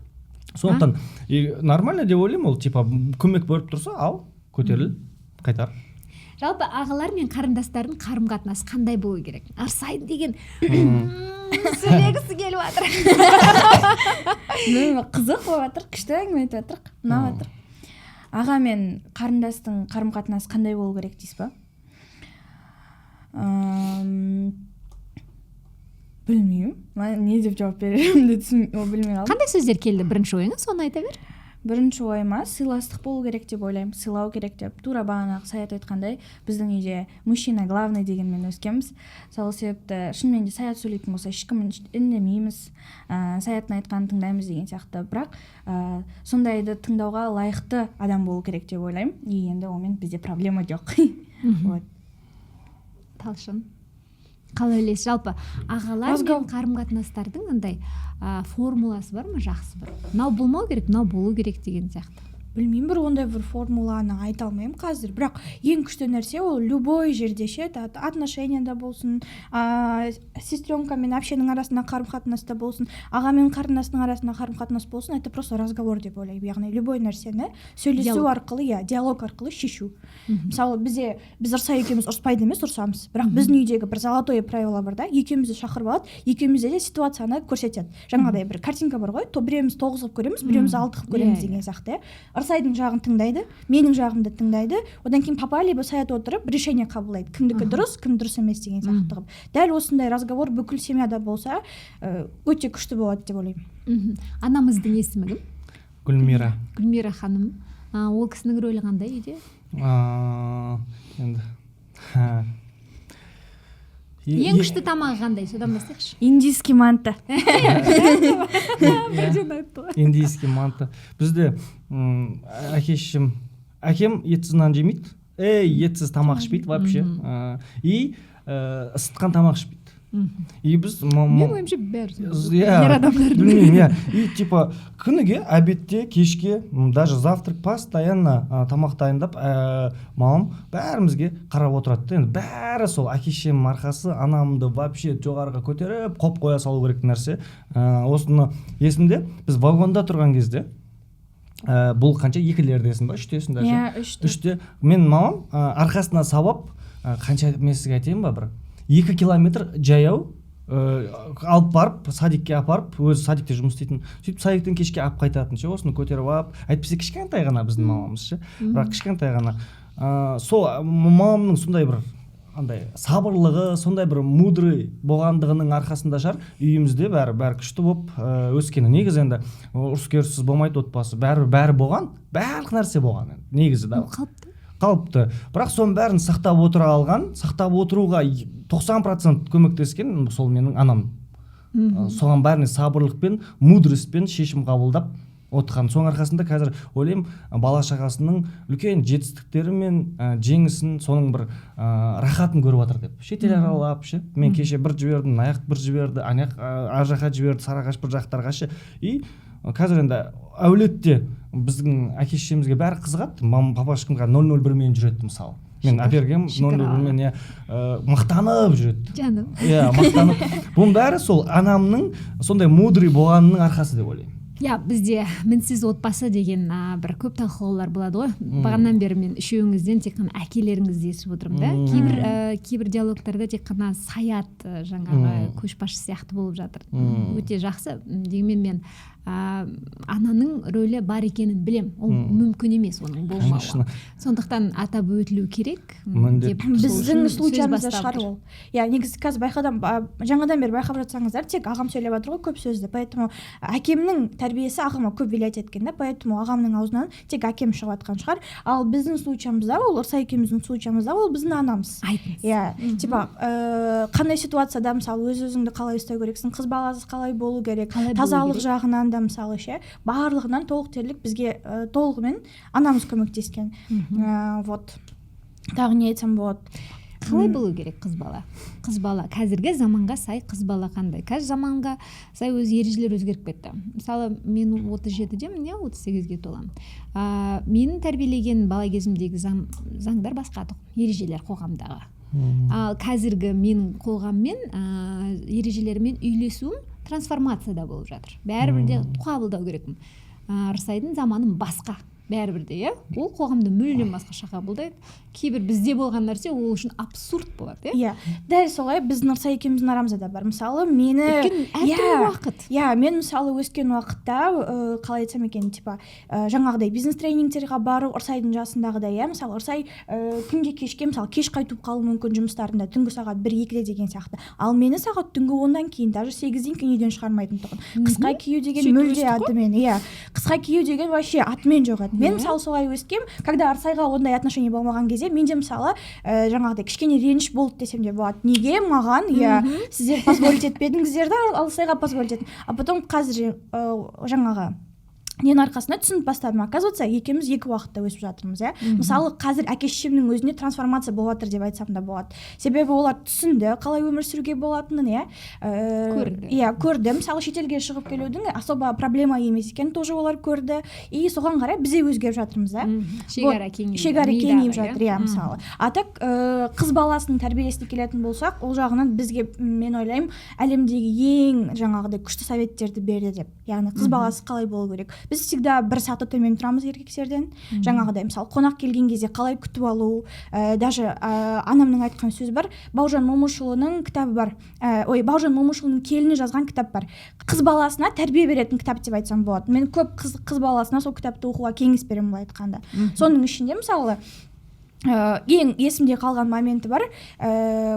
Сондықтан и нормально деп ойлаймын. Ол типа көмек беріп тұрса, ал, көтеріл, қайтар. Жалпы, ағалар мен қарындастардың қарым қатынасы қандай болу керек? Арсай деген сөйлегісі келіп жатыр. Білмеймін, қызық болып жатыр, күшті әңгіме айтып жатырық, ұнап жатыр. Аға мен қарындастың қарым қатынасы қандай болу керек дейсіз ба? Білмеймін, не деп жауап берерімді білмей қалдым. Қандай сөздер келді бірінші ойыңа, соны айта бер. Бірінші ойыма сыйластық болу керек деп ойлаймын, сыйлау керек деп. Тура бағанағы Саят айтқандай, біздің үйде мужчина главный дегенмен өскенбіз. Сол себепті шынымен де Саят сөйлейтін болса, ешкім үндемейміз, Саяттың айтқанын тыңдаймыз деген сияқты. Бірақ сондайды тыңдауға лайықты адам болу керек деп ойлаймын. И енді онымен бізде проблема жоқ, вот. Талшын, қалай ойлайсыз, жалпы ағалар мен қарым қатынастардың андай формуласы бар ма жақсы бір, мынау болмау керек, мынау болу керек деген сияқты? Білмеймін, бір ондай бір формуланы айта алмаймын қазір. Бірақ ең күшті нәрсе ол любой жерде ше, отношенияда болсын, сестренка мен әпшенің арасында қарым қатынаста болсын, аға мен қарындастың арасында қарым қатынас болсын, это просто разговор деп ойлаймын. Яғни любой нәрсені сөйлесу Диалог. арқылы, иә, диалог арқылы шешу. Мысалы, бізде, біз Ырсай екеуміз ұрыспайды емес, ұрысамыз, бірақ біздің үйдегі бір золотое правило бар да: екеумізді шақырып алады, екеумізде де ситуацияны көрсетеді. Жаңағыдай бір картинка бар ғой, то біреуміз 9 қылып көреміз, біреуміз 6 қылып көреміз деген сияқты, иә. Ырсайдың жағын тыңдайды, менің жағымды тыңдайды. Одан кейін папа либо Саят отырып решение қабылдайды, кімдікі дұрыс, кім дұрыс емес деген сияқты қылып. Дәл осындай разговор бүкіл семьяда болса, өте күшті болады деп ойлаймын. Анамыздың есімі кім? Гүлмира. Гүлмира ханым. Ол кісінің рөлі қандай үйде? Енді Ең күшті тамағы қандай, содан бастайықшы. Индийский манты. Бірден айтты ғой. Индийский манты. Бізде әке шешем, әкем етсіз нан жемейді, ей, етсіз тамақ ішпейді вообще. И ысытқан тамақ ішпейді. И біз Менің ойымша, бәрі иә, ер адамдардың. Білмеймін, иә. И типа күніге обедте, кешке, даже завтрак, постоянно тамақ дайындап, мамам бәрімізге қарап отырады да. Енді бәрі сол әке шешемнің арқасы. Анамды вообще жоғарыға көтеріп қойып қоя салу керек нәрсе. Осыны есімде, біз вагонда тұрған кезде, бұл қанша, екілердесің ба, үштесің даже? Иә, үште. Үште. Мен мамам арқасына сабап, қанша, мен сізге айтайын ба, бір 2 километр жаяу алып барып, садикке апарып, өзі садикте жұмыс істейтін, сөйтіп садиктен кешке алып қайтатын ше, осыны көтеріп алып. Әйтпесе кішкентай ғана біздің мамамыз ше, бірақ кішкентай ғана. Сол мамамның сондай бір андай сабырлығы, сондай бір мудрый болғандығының арқасында шығар, үйімізде бәрі бәрі күшті болып өскені. Негізі енді ұрыс керіссіз болмайды отбасы, бәрі бәрі болған, барлық нәрсе болған енді негізі да. Ол қалыпты. Қалыпты, бірақ соның бәрін сақтап отыра алған, сақтап отыруға 90% көмектескен сол менің анам. Соған бәріне сабырлықпен, мудростьпен шешім қабылдап отырған. Соның арқасында қазір ойлаймын, бала шағасының үлкен жетістіктері мен жеңісін, соның бір рахатын көріп жатыр деп. Шетел аралап ше, мен кеше бір жібердім, мына жақ бір жіберді, ана жақ, ар жаққа жіберді, Сарыағаш бір жақтарға ше. И қазір енді әулетте біздің әке шешемізге бәрі қызығады. Мама, папашкамға 001-мен жүреді, мысалы. Мен әпергенмін 001-мен, иә, мақтанып жүреді. Жаным. Иә, мақтанып. Бұның бәрі сол анамның сондай мудрый болғанының арқасы деп ойлаймын. Иә, бізде мінсіз отбасы деген бір көп талқылаулар болады ғой. Бағанадан бері мен үшеуіңізден тек қана әкелеріңізді естіп отырмын да. Кейбір диалогтарда тек қана Саят жаңағы көшбасшы сияқты болып жатыр. Өте жақсы. Дегенмен мен Ананың рөлі бар екенін білем, ол мүмкін емес оның болмауы. Сондықтан атап өтілу керек Міндетті деп сол Біздің үшін сөз случайымызда бастап шығар тұр. ол, иә. Негізі қазір байқадым, жаңадан бері байқап жатсаңыздар, тек ағам сөйлеп жатыр ғой көп сөзді. Поэтому әкемнің тәрбиесі ағама көп влиять еткен да, поэтому ағамның аузынан тек әкем шығып жатқан шығар. Ал біздің случайымызда, ол Ырсай екеуміздің случайымызда, ол біздің анамыз. Айтыңыз. Иә, типа қандай ситуацияда, мысалы, өз өзіңді қалай ұстау керексің, қыз баласы қалай болу керек, Қалай болу тазалық керек? жағынан да, мысалы, ше, барлығынан толық дерлік бізге толығымен анамыз көмектескен. Вот, тағы не айтсам болады? Қалай болу керек қыз бала? Қыз бала қазіргі заманға сай, қыз бала қандай? Қазір заманға сай өз ережелер өзгеріп кетті. Мысалы, мен 37-демін, иә, 38-ге толамын. Менің тәрбиелеген бала кезімдегі заңдар басқа тұғын, ережелер қоғамдағы. Ал қазіргі менің қоғаммен, ережелермен үйлесуім трансформацияда болып жатыр. Бәрібір де қабылдау керекпін. Ырсайдың заманы басқа бәрібір де, иә, ол қоғамды мүлдем басқаша қабылдайды. Кейбір бізде болған нәрсе ол үшін абсурд болады, иә. Иә, дәл солай. Біздің, Ырсай екеуміздің арамызда да бар. Мысалы, мені Өйткені әртүрлі уақыт. Иә, мен, мысалы, өскен уақытта, қалай айтсам екен, типа жаңағыдай бизнес тренингтерге бару Ырсайдың жасындағыдай, иә. Мысалы, Ырсай күнде кешке, мысалы, кеш қайтып қалуы мүмкін жұмыстарында, түнгі сағат 1-2-де деген сияқты. Ал мені сағат түнгі 10-нан кейін, даже 8-ден кейін үйден шығармайтын тұғын. Қысқа кию деген Сөйтіп мүлде өстік қой. Атымен, иә, қысқа кию деген вообще атымен жоқ еді. Мен, мысалы, солай өскем. Когда Ырсайға ондай отношение болмаған кезде, менде, мысалы, жаңағыдай кішкене реніш болды десем де болады: неге маған, иә, сіздер позволить етпедіңіздер да, ал Ырсайға позволить еттің? А потом қазір жаңағы ненің арқасында түсініп бастадым: оказывается, екеуміз екі уақытта өсіп жатырмыз, иә. Мысалы, қазір әке шешемнің өзінде трансформация болып жатыр деп айтсам да болады, себебі олар түсінді қалай өмір сүруге болатынын, иә. Көрді. Иә, көрді. Мысалы, шетелге шығып келудің особо проблема емес екенін тоже олар көрді, и соған қарай біз де өзгеріп жатырмыз да. Шекара Вот, кеңейді. Шекара кеңейіп Мидағы, жатыр, иә. Мысалы, а так қыз баласының тәрбиесіне келетін болсақ, ол жағынан бізге, мен ойлаймын, әлемдегі ең жаңағыдай күшті советтерді берді деп. Яғни қыз баласы қалай болу керек: біз всегда бір саты төмен тұрамыз еркектерден. Жаңағыдай, мысалы, қонақ келген кезде қалай күтіп алу. Даже анамның айтқан сөзі бар, Бауыржан Момышұлының кітабы бар, ой, Бауыржан Момышұлының келіні жазған кітап бар, қыз баласына тәрбие беретін кітап деп айтсам болады. Мен көп қыз баласына сол кітапты оқуға кеңес беремін, былай айтқанда. Соның ішінде, мысалы, ең есімде қалған моменті бар.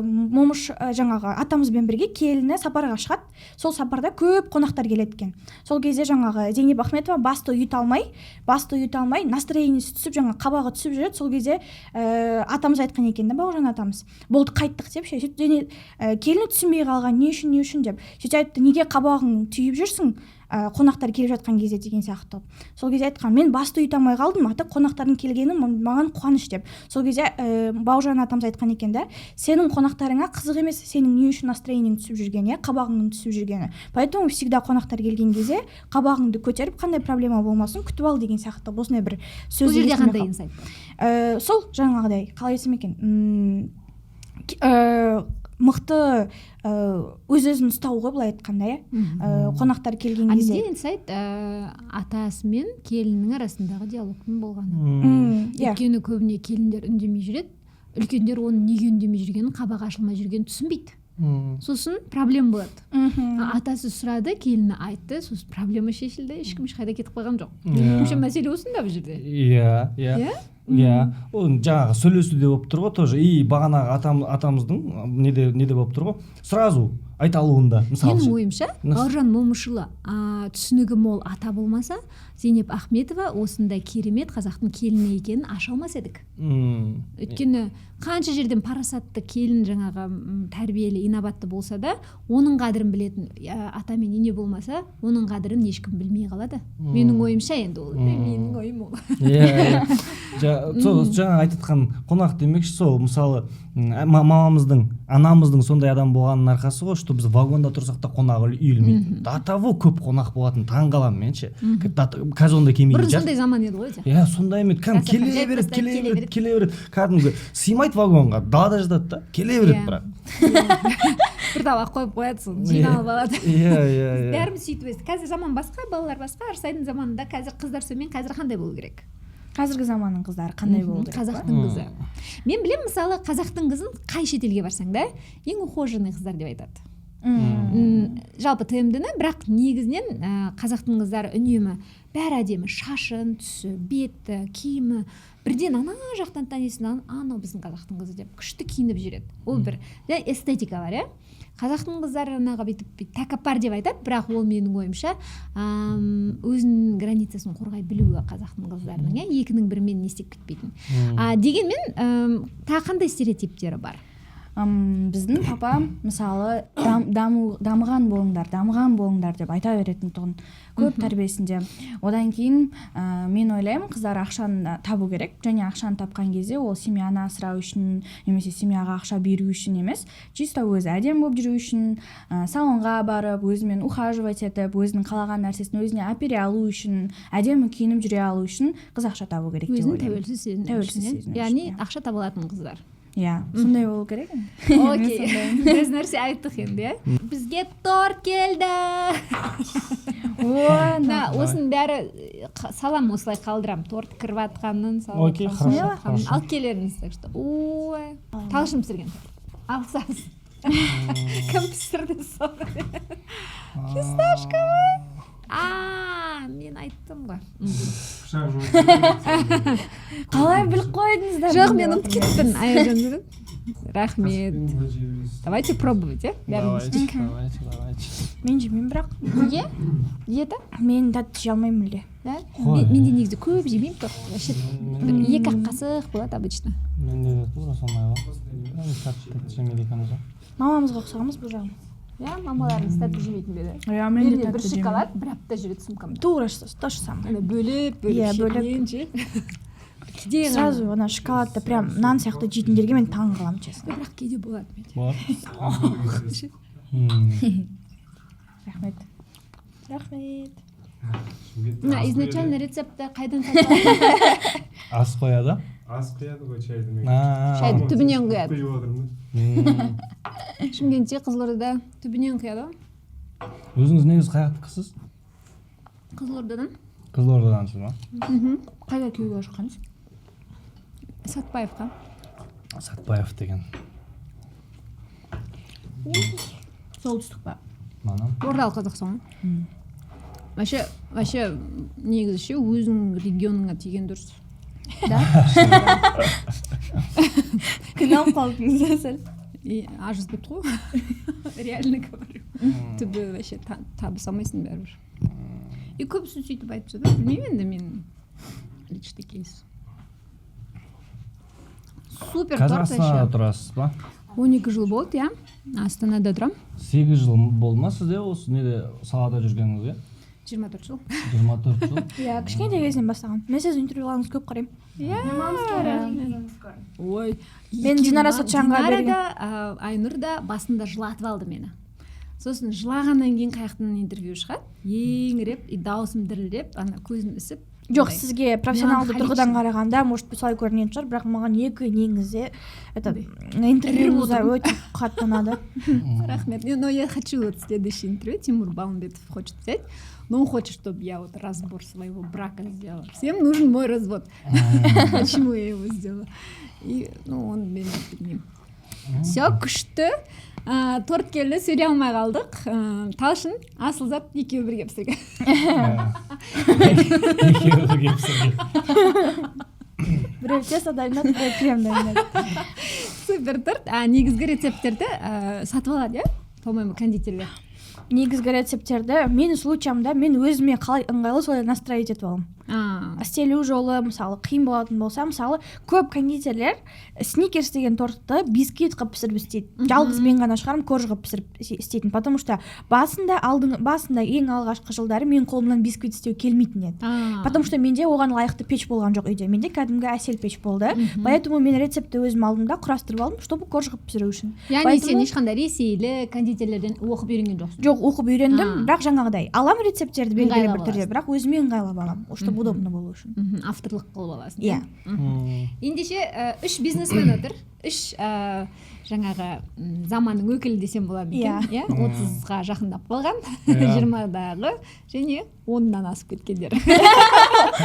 Момыш жаңағы атамызбен бірге келіні сапарға шығады. Сол сапарда көп қонақтар келеді екен. Сол кезде жаңағы Зейнеп Ахметова басты ұйыта алмай, настроениесі түсіп, жаңа қабағы түсіп жүреді. Сол кезде атамыз айтқан екен да, Бауыржан атамыз: «Болды, қайттық», – деп ше. Сөйтіп келіні түсінбей қалған, не үшін, не үшін деп. Сөйтіп айтты: «Неге қабағың түйіп жүрсің, қонақтар келіп жатқан кезде?» – деген сияқты. Сол кезде айтқан: «Мен басты ұйыта алмай қалдым, а так қонақтардың келгені маған қуаныш», – деп. Сол кезде Бауыржан атамыз айтқан екен да: «Сенің қонақтарыңа қызық емес сенің не үшін настроениең түсіп жүргені, иә, қабағыңның түсіп жүргені. Поэтому всегда қонақтар келген кезде қабағыңды көтеріп, қандай проблема болмасын, күтіп ал», – деген сияқты осындай бір сөз Бұл жерде есіме қандай қалды. инсайт бар? Сол жаңағыдай, қалай айтсам екен, мықты өз өзін ұстау ғой, былай айтқанда, иә. Қонақтар келген А кезде. менде инсайт атасы мен келіннің арасындағы диалогтың болғаны. Иә. Өйткені көбіне келіндер үндемей жүреді, үлкендер оның неге үндемей жүргенін, қабағы ашылмай жүргенін түсінбейді. Сосын проблема болады. Атасы сұрады, келіні айтты, сосын проблема шешілді, ешкім ешқайда кетіп қалған жоқ. Менің ойымша, мәселе осында, бұл жерде. иә иә Иә? Иә, ол жаңағы сөйлесуде болып тұр ғой тоже. И бағанағы атамыздың неде болып тұр ғой, сразу айта алуында, мысалы Менің үшін. ойымша, Бауыржан Момышұлы түсінігі мол ата болмаса, Зейнеп Ахметова осындай керемет қазақтың келіні екенін аша алмас едік. Өйткені қанша жерден парасатты келін, жаңағы тәрбиелі, инабатты болса да, оның қадірін білетін ата мен ене болмаса, оның қадірін ешкім білмей қалады, менің ойымша. Енді ол менің ойым ол. Иә, иә. Сол жаңа айтып жатқан қонақ демекші, сол, мысалы, мамамыздың, анамыздың сондай адам болғанының арқасы ғой, что біз вагонда тұрсақ та, қонақ үйілмейді. До того көп қонақ болатын, таң қаламын мен ше. Қазір ондай келмейтін Бұрын шығар. сондай заман еді ғой өте. Иә, сондай емес, кәдімгі Дастархан келе жайып береді, тастайды, келе келе береді, береді. келе береді, кәдімгі сыймайды вагонға, далада жатады да, келе береді. Бірақ Бір табақ қойып қояды, соны жиналып алады. иә иә иә Бәріміз сөйтіп өстік. Қазір заман басқа, балалар басқа. Арсайдың заманында қазір қыздар сонымен қазір қандай болу керек? Қазіргі заманның қыздары қандай болу керек па? Қазақтың қызы, мен білемін, мысалы, қазақтың қызын қай шетелге барсаң да, ең ухоженный қыздар деп айтады. Жалпы ТМД ні, бірақ негізінен қазақтың қыздары үнемі бәрі әдемі: шашын, түсі, беті, киімі. Бірден ана жақтан танисың, анау біздің қазақтың қызы деп. Күшті киініп жүреді, ол бір, да, эстетика бар, иә. Қазақтың қыздары жаңағы бүйтіп тәкаппар деп айтады, бірақ ол, менің ойымша, өзінің границасын қорғай білуі қазақтың қыздарының, иә, екінің бірімен не істеп кетпейтін. Дегенмен тағы қандай стереотиптері бар? Біздің папам, мысалы, дамыған болыңдар, дамыған болыңдар деп айта беретін тұғын көп тәрбиесінде. Одан кейін мен ойлаймын, қыздар ақшаны табу керек және ақшаны тапқан кезде ол семьяны асырау үшін немесе семьяға ақша беру үшін емес, чисто өзі әдемі болып жүру үшін, салонға барып, өзімен ухаживать етіп, өзінің қалаған нәрсесін өзіне әпере алу үшін, әдемі киініп жүре алу үшін қыз ақша табу керек деп Өзін ойлаймын. тәуелсіз сезіну Тәуелсіз үшін, иә? сезіну үшін, Яғни иә. ақша таба алатын қыздар. Иә, сондай болу керек енді. Окей, біраз нәрсе айттық енді, иә. Бізге торт келді. О. Мына осының бәрі салам, осылай қалдырам, торт кіріп жатқанын салып Окей, жатқанын, хорошо, салып жатқанын. хорошо. Алып келерміз. Так что, ой, Талшын пісірген торт, алсаңыз. Кім пісірді соны? Фисташковый. А, мен айттым ғой. Пышақ жоқ. Қалай біліп қойдыңыздар? Жоқ, мен ұмытып кеттім. Аяжан, рахмет. Давайте пробовать, иә, бәріміз. Давайте, давайте, давайте. Мен жемеймін бірақ. Неге? Диета? Мен тәтті жей алмаймын мүлде. Да. Қой. Мен де негізі көп жемеймін торт вообще, бір екі ақ қасық болады обычно. Менде де тура сондай ғой. Мен тәтті жемейді екенбіз ғой. Мамамызға ұқсағанбыз бұл жағын. Иә, мамаларыңыз тәтті жемейтін бе еді? Иә, мен де Менде бір тәтті жемеймін. шоколад бір апта жүреді сумкамда. Тура то же самое. Ана бөліп бөліп Иә, бөліп. шетінен ше, кейде ғана. Сразу ана шоколадты прям нан сияқты жейтіндерге мен таң қаламын, честно. Бірақ кейде болады менде. Болады. Рахмет, рахмет. Мына изначально рецептті қайдан сатып алдың? Ас қояды. Аз құяды ғой шайды мен. Шайды түбінен құяды. Құйып отырмын да. Шымкентте, Қызылордада түбінен құяды ғой. Өзіңіз негізі қай жақтікісіз? Қызылордадан. Қызылордадансыз ба? Қайда күйеуге шыққансыз? Сатпаевқа. Сатпаев деген. Солтүстік па? Мана. Орталық Қазақстан ғой вообще. Вообще негізі ше, өзіңнің регионыңа тиген дұрыс. Да. Қиналып қалдыңыз сәл. И ажырасып кетті ғой, реально говорю. Түбі вообще табыса алмайсың бәрібір. И көбісі сөйтіп айтып жатады, білмеймін енді, мен личный кейс. Супер Қазір торт Астанада вообще. тұрасыз ба? 12 жыл болды, иә, Астанада тұрамын. 8 жыл болды ма сізде осы неде, салада жүргеніңізге? 24 жыл. 24 жыл. Иә, кішкентай кезінен бастаған. Мен сіздің интервьюларыңызды көп қараймын. Иә, ой. Мен Динара Сатжанға Динара берген. да, Айнұр да басында жылатып алды мені. Сосын жылағаннан кейін қаяқтан интервью шығады, еңіреп, и дауысым дірілдеп, ана көзім ісіп. Жоқ, Андай. сізге профессионалды тұрғыдан Меланхоличный. қарағанда, может быть, солай көрінетін шығар, бірақ маған екі негізі это Ірі интервьюңыздар отырмын. өте қатты ұнады. Рахмет. Но я хочу вот следующее интервью Тимур Балымбетов хочет взять, но он хочет, чтобы я вот разбор своего брака сделала. Всем нужен мой развод, почему я его сделала. И, ну, он, мен білмеймін. Все күшті. Торт келді, сөйлей алмай қалдық. Талшын, Асылзат екеуі бірге пісірген. Екеуі бірге пісірген. Біреу тесто дайындады, біреу крем дайындады. Супер торт. Негізгі рецепттерді сатып алады, иә, по моему, кондитерлер. Негізгі рецепттерді менің случаямда мен өзіме қалай ыңғайлы, солай настроить етіп аламын. Істелу жолы, мысалы, қиын болатын болса, мысалы, көп кондитерлер Сникерс деген тортты бисквит қылып пісіріп істейді. Жалғыз мен ғана шығармын корж қылып пісіріп істейтін, потому что басында, алдың басында, ең алғашқы жылдары менің қолымнан бисквит істеу келмейтін еді, потому что менде оған лайықты пеш болған жоқ үйде. Менде кәдімгі әсел пеш болды, поэтому мен рецептті өзім алдым да, құрастырып алдым, чтобы корж қылып пісіру үшін. Яғни сен ешқандай ресейлік кондитерлерден оқып үйренген жоқсың? Жоқ, оқып үйрендім, бірақ жаңағыдай аламын рецепттерді белгілі Ыңғайлап бір түрде, аласың. бірақ өзіме ыңғайлап аламын, чтобы Удобно болу үшін. Авторлық қылып аласың. Иә. Ендеше үш бизнесмен отыр, үш жаңағы заманның өкілі десем болады ма екен, иә, 30-ға жақындап қалған, 20-дағы және 10-нан асып кеткендер,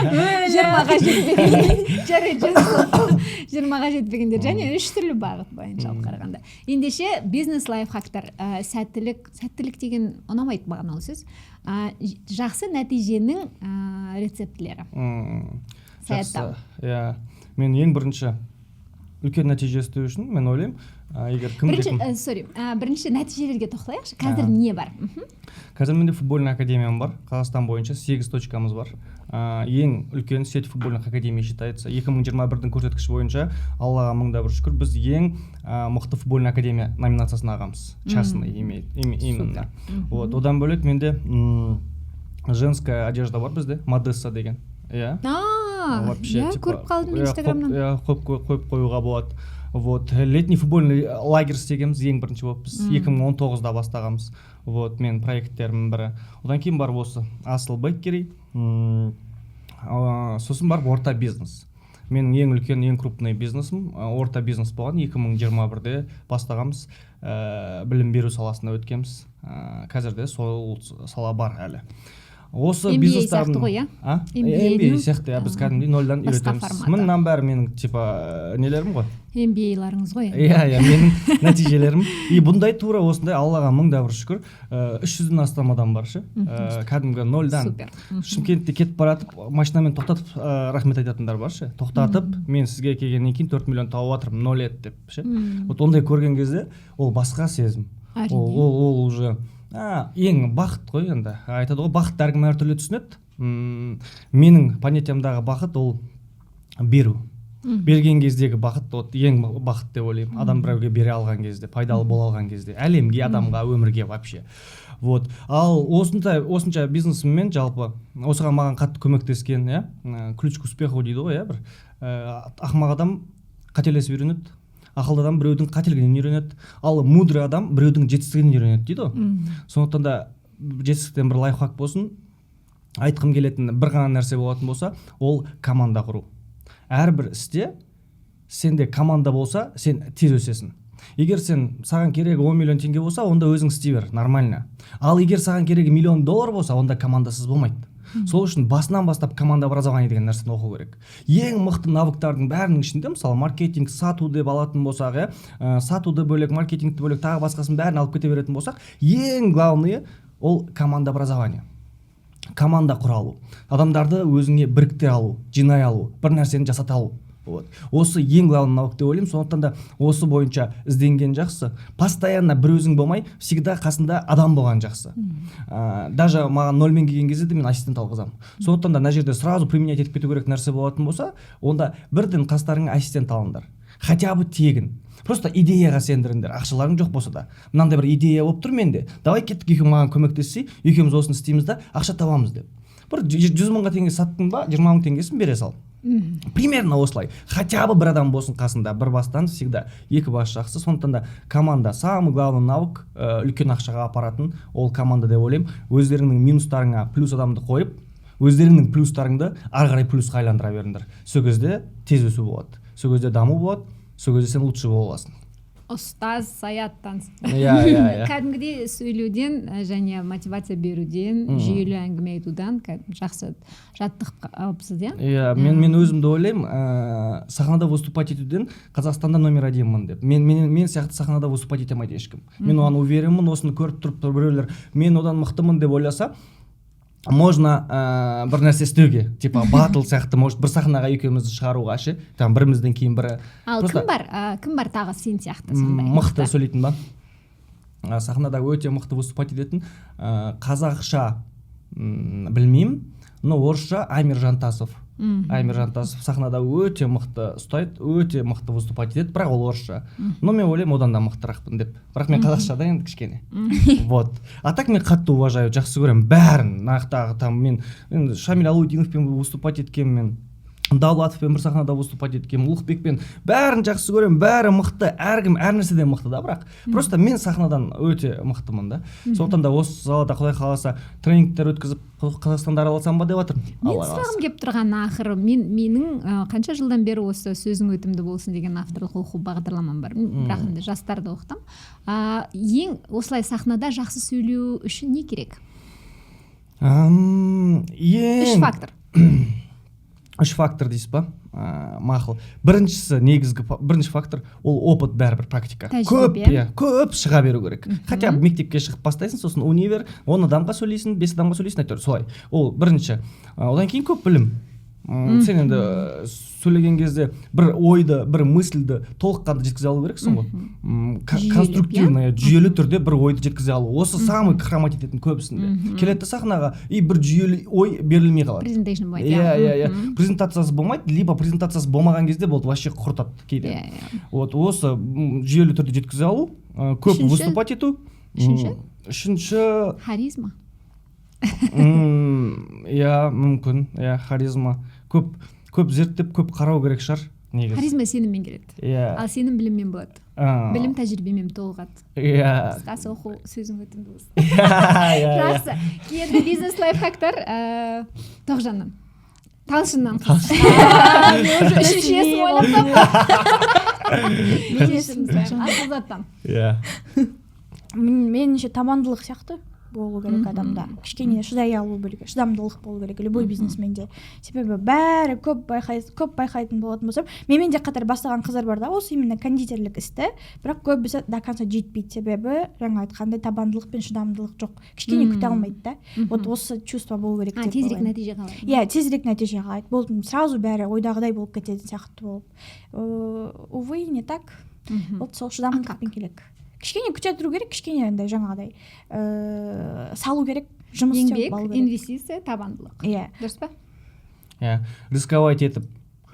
20-ға жетпеген, жарайды, 20-ға жетпегендер және үш түрлі бағыт бойынша алып қарағанда. Ендеше бизнес лайфхактар, сәттілік деген ұнамайды маған ол сөз, жақсы нәтиженің рецептілері. Жақсы. Саяттау. Иә, мен ең бірінші үлкен нәтиже істеу үшін, мен ойлаймын, егер кімде Бірінші кім сорри, бірінші нәтижелерге тоқталайықшы. Қазір не бар? Қазір менде футбольный академиям бар, Қазақстан бойынша сегіз точкамыз бар. Ең үлкен сеть футбольных академий считается. 2021-дің көрсеткіші бойынша, Аллаға мың да бір шүкір, біз ең мықты футбольный академия номинациясын алғанбыз, частный именно. Вот, одан бөлек менде женская одежда бар, бізде Модесса деген, иә. А, Вообще, иә, типа, көріп қалдым иә, Инстаграмнан. Иә, қойып қоюға болады. Вот, летний футбольный лагерь істегенбіз ең бірінші болып біз, 2019-да бастағанбыз. Вот, менің проекттерімнің бірі. Одан кейін барып осы Асыл Бейкери, сосын барып орта бизнес. Менің ең үлкен, ең крупный бизнесім орта бизнес болған. 2021-де бастағанбыз, білім беру саласына өткенбіз. Қазір де сол сала бар әлі. Осы MBA бизнестардың сияқты ғой, иә? А? MBA-дің, MBA сияқты, иә, біз кәдімгідей нольдан басқа үйретеміз. форматы. Мынаның бәрі менің типа нелерім ғой. MBA-ларыңыз ғой енді. Иә, менің нәтижелерім. И бұндай тура осындай, Аллаға мың да бір шүкір, 300-ден астам адам бар ше. Кәдімгі нольдан. Супер. Шымкентте кетіп баратып, машинамен тоқтатып, рахмет айтатындар бар ше. Тоқтатып, мен сізге келгеннен кейін 4 миллион тауып жатырмын, ноль еді деп ше. Вот ондай көрген кезде ол басқа сезім. Ол уже ең бақыт қой енді. Айтады ғой, бақытты әркім әртүрлі түсінеді. Менің понятиямдағы бақыт ол беру. Берген кездегі бақыт, вот ең бақыт деп ойлаймын. Адам біреуге бере алған кезде, пайдалы бола алған кезде, әлемге, адамға, өмірге вообще. Вот. Ал осындай, осынша бизнесіммен жалпы осыған маған қатты көмектескен, иә, ключ к успеху дейді ғой, иә, бір ақымақ адам қателесіп үйренеді, ақылды адам біреудің қателігінен үйренеді, ал мудрый адам біреудің жетістігінен үйренеді дейді ғой. Сондықтан да жетістіктен бір лайфхак болсын, айтқым келетін бір ғана нәрсе болатын болса, ол команда құру. Әрбір істе сенде команда болса, сен тез өсесің. Егер сен, саған керегі 10 миллион теңге болса, онда өзің істей бер нормально. Ал егер саған керегі миллион доллар болса, онда командасыз болмайды. Сол үшін басынан бастап команда образование деген нәрсені оқу керек. Ең мықты навыктардың бәрінің ішінде, мысалы, маркетинг, сату деп алатын болсақ, иә, сатуды бөлек, маркетингті бөлек, тағы басқасын бәрін алып кете беретін болсақ, ең главныйы ол команда образование. Команда құра алу, адамдарды өзіңе біріктіре алу, жинай алу, бір нәрсені жасата алу. Вот. Осы ең главный навык деп ойлаймын. Сондықтан да осы бойынша ізденген жақсы. Постоянно бір өзің болмай, всегда қасында адам болған жақсы. Даже маған нольмен келген кезде де мен ассистент алғызамын. Сондықтан да мына жерде сразу применять етіп кету керек нәрсе болатын болса, онда бірден қастарыңа ассистент алыңдар. Хотя бы тегін. Просто идеяға сендіріңдер, ақшаларың жоқ болса да. Мынандай бір идея болып тұр менде. Давай кеттік, екеуің маған көмектессей, екеуміз осыны істейміз да, ақша табамыз деп. Бір 100 мыңға теңге саттың ба, 20 мың теңгесін бере сал. Примерно осылай. Хотя бы бір адам болсын қасында, бір бастан всегда екі бас жақсы. Сондықтан да команда самый главный навык, үлкен ақшаға апаратын ол команда деп ойлаймын. Өздеріңнің минустарыңа плюс адамды қойып, өздеріңнің плюстарыңды ары қарай плюсқа айландыра беріңдер. Сол кезде тез өсу болады. Сол кезде даму болады. Сол кезде сен лучше бола аласың. Ұстаз Саяттан. Иә, иә, иә. Кәдімгідей сөйлеуден және мотивация беруден, жүйелі әңгіме айтудан кәдімгі жақсы жаттығып алыпсыз, иә? Иә, мен өзімді ойлаймын, сахнада выступать етуден Қазақстанда номер одинмын деп. Мен сияқты сахнада выступать ете алмайды ешкім. Мен оған уверенмін, осыны көріп тұрып біреулер мен одан мықтымын деп ойласа, можно бір нәрсе істеуге, типа батл сияқты, может, бір сахнаға екеумізді шығаруға ше, там бірімізден кейін бірі. Ал Просто кім бар, кім бар тағы сен сияқты сондай мықты сөйлейтін ба? Сахнада өте мықты выступать ететін, қазақша білмеймін, но орысша Амир Жантасов. Амир Жантасов сахнада өте мықты ұстайды, өте мықты выступать етеді, бірақ ол орысша. Но мен ойлаймын, одан да мықтырақпын деп, бірақ мен қазақшада енді кішкене. Вот, а так мен қатты уважаю, жақсы көремін бәрін нақтағы. Там мен енді Шамиль Алаудиновпен выступать еткенмін, мен Даулатовпен бір сахнада выступать еткенмін, Ұлықбекпен, бәрін жақсы көремін, бәрі мықты, әркім әр нәрседен мықты да, бірақ просто мен сахнадан өте мықтымын да. Сондықтан да осы салада, құдай қаласа, тренингтер өткізіп, Қазақстанды араласам ба деп жатырмын. Мен Алла қаласа. сұрағым келіп тұрған ақыры, менің қанша жылдан бері осы «Сөзің өтімді болсын» деген авторлық оқу бағдарламам бар. Бірақ енді жастарды оқытамын. Ең осылай сахнада жақсы сөйлеу үшін не керек? Ең Үш фактор. Үш фактор дейсіз ба? Мақұл. Біріншісі, негізгі бірінші фактор ол опыт, бәрібір практика. Тәжірибе. Көп, иә, көп шыға беру керек. Хотя бы мектепке шығып бастайсың, сосын универ, 10 адамға сөйлейсің, бес адамға сөйлейсің, әйтеуір солай. Ол бірінші. Одан кейін көп білім. Сен енді сөйлеген кезде бір ойды, бір мысльді толыққанды жеткізе алу керексің ғой. Жүйелеп, Конструктивно, иә, жүйелі түрде бір ойды жеткізе алу. Осы самый хромать ететін көбісінде. Келеді де сахнаға, и бір жүйелі ой берілмей қалады. Presentation болмайды. Иә, презентациясы болмайды, либо презентациясы болмаған кезде болды, вообще құртады кейде. иә иә Вот осы жүйелі түрде жеткізе алу, көп Үшінші? выступать ету. Үшінші? Үшінші. Харизма. Иә, мүмкін, иә, харизма. Көп көп зерттеп, көп қарау керек шығар негізі. Харизма сеніммен келеді. Ал сенім біліммен болады. Білім тәжірибемен толығады. Қысқасы, оқу, «Сөзің өтімді болсын». иә иә Жақсы, енді бизнес лайфхактар Тоғжаннан, Талшыннан. Мен уже үшінші есім ойлап таптым. Асылзаттан. Иә. Меніңше, табандылық сияқты болу керек адамда, кішкене шыдай алу керек, шыдамдылық болу керек любой бизнесменде. Себебі бәрі көп байқайтын болатын болсам, менімен де қатар бастаған қыздар бар да осы именно кондитерлік істі, бірақ көбісі до конца жетпейді, себебі жаңа айтқандай табандылық пен шыдамдылық жоқ, кішкене күте алмайды да. Вот осы чувство болу керек деп Тезірек ойлаймын. нәтиже қалайды. Иә, тезірек нәтиже қалайды, болды, сразу бәрі ойдағыдай болып кететін сияқты болып. Увы, не так. Вот сол шыдамдылықпен керек, кішкене күте тұру керек, кішкене андай жаңағыдай салу керек, жұмыс істеу Еңбек, алу керек. инвестиция, табандылық. Иә. Дұрыс па? Иә, рисковать етіп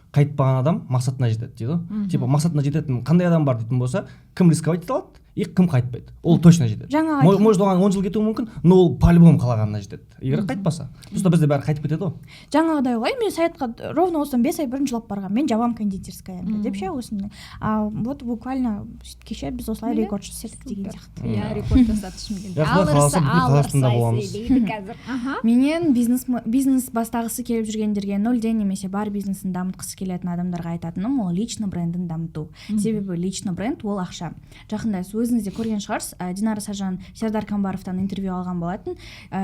қайтпаған адам мақсатына жетеді дейді ғой. Типа мақсатына жететін қандай адам бар дейтін болса, кім рисковать ете алады и кім қайтпайды, ол точно жетеді. Жаңа Может, оған 10 жыл кетуі мүмкін, но ол по любому қалағанына жетеді, егер қайтпаса. Просто бізде бәрі қайтып кетеді ғой. Жаңағыдай ғой, мен Саятқа ровно осыдан 5 ай бұрын жылап барғанмын, мен жабамын кондитерскаямды деп ше осыны. А вот буквально кеше біз осылай Міне, рекорд жасадық деген супер. сияқты. Иә, рекорд жасады Шымкентте. Иә, Құдай қаласа, бүкіл Қазақстанда боламыз. Дейді қазір, аха. Менен бизнес бастағысы келіп жүргендерге, нөлден немесе бар бизнесін дамытқысы келетін адамдарға айтатыным ол личный брендін дамыту. Себебі личный бренд ол ақша. Жақында сіз өзіңіз де көрген шығарсыз, Динара Сажан Сердар Камбаровтан интервью алған болатын.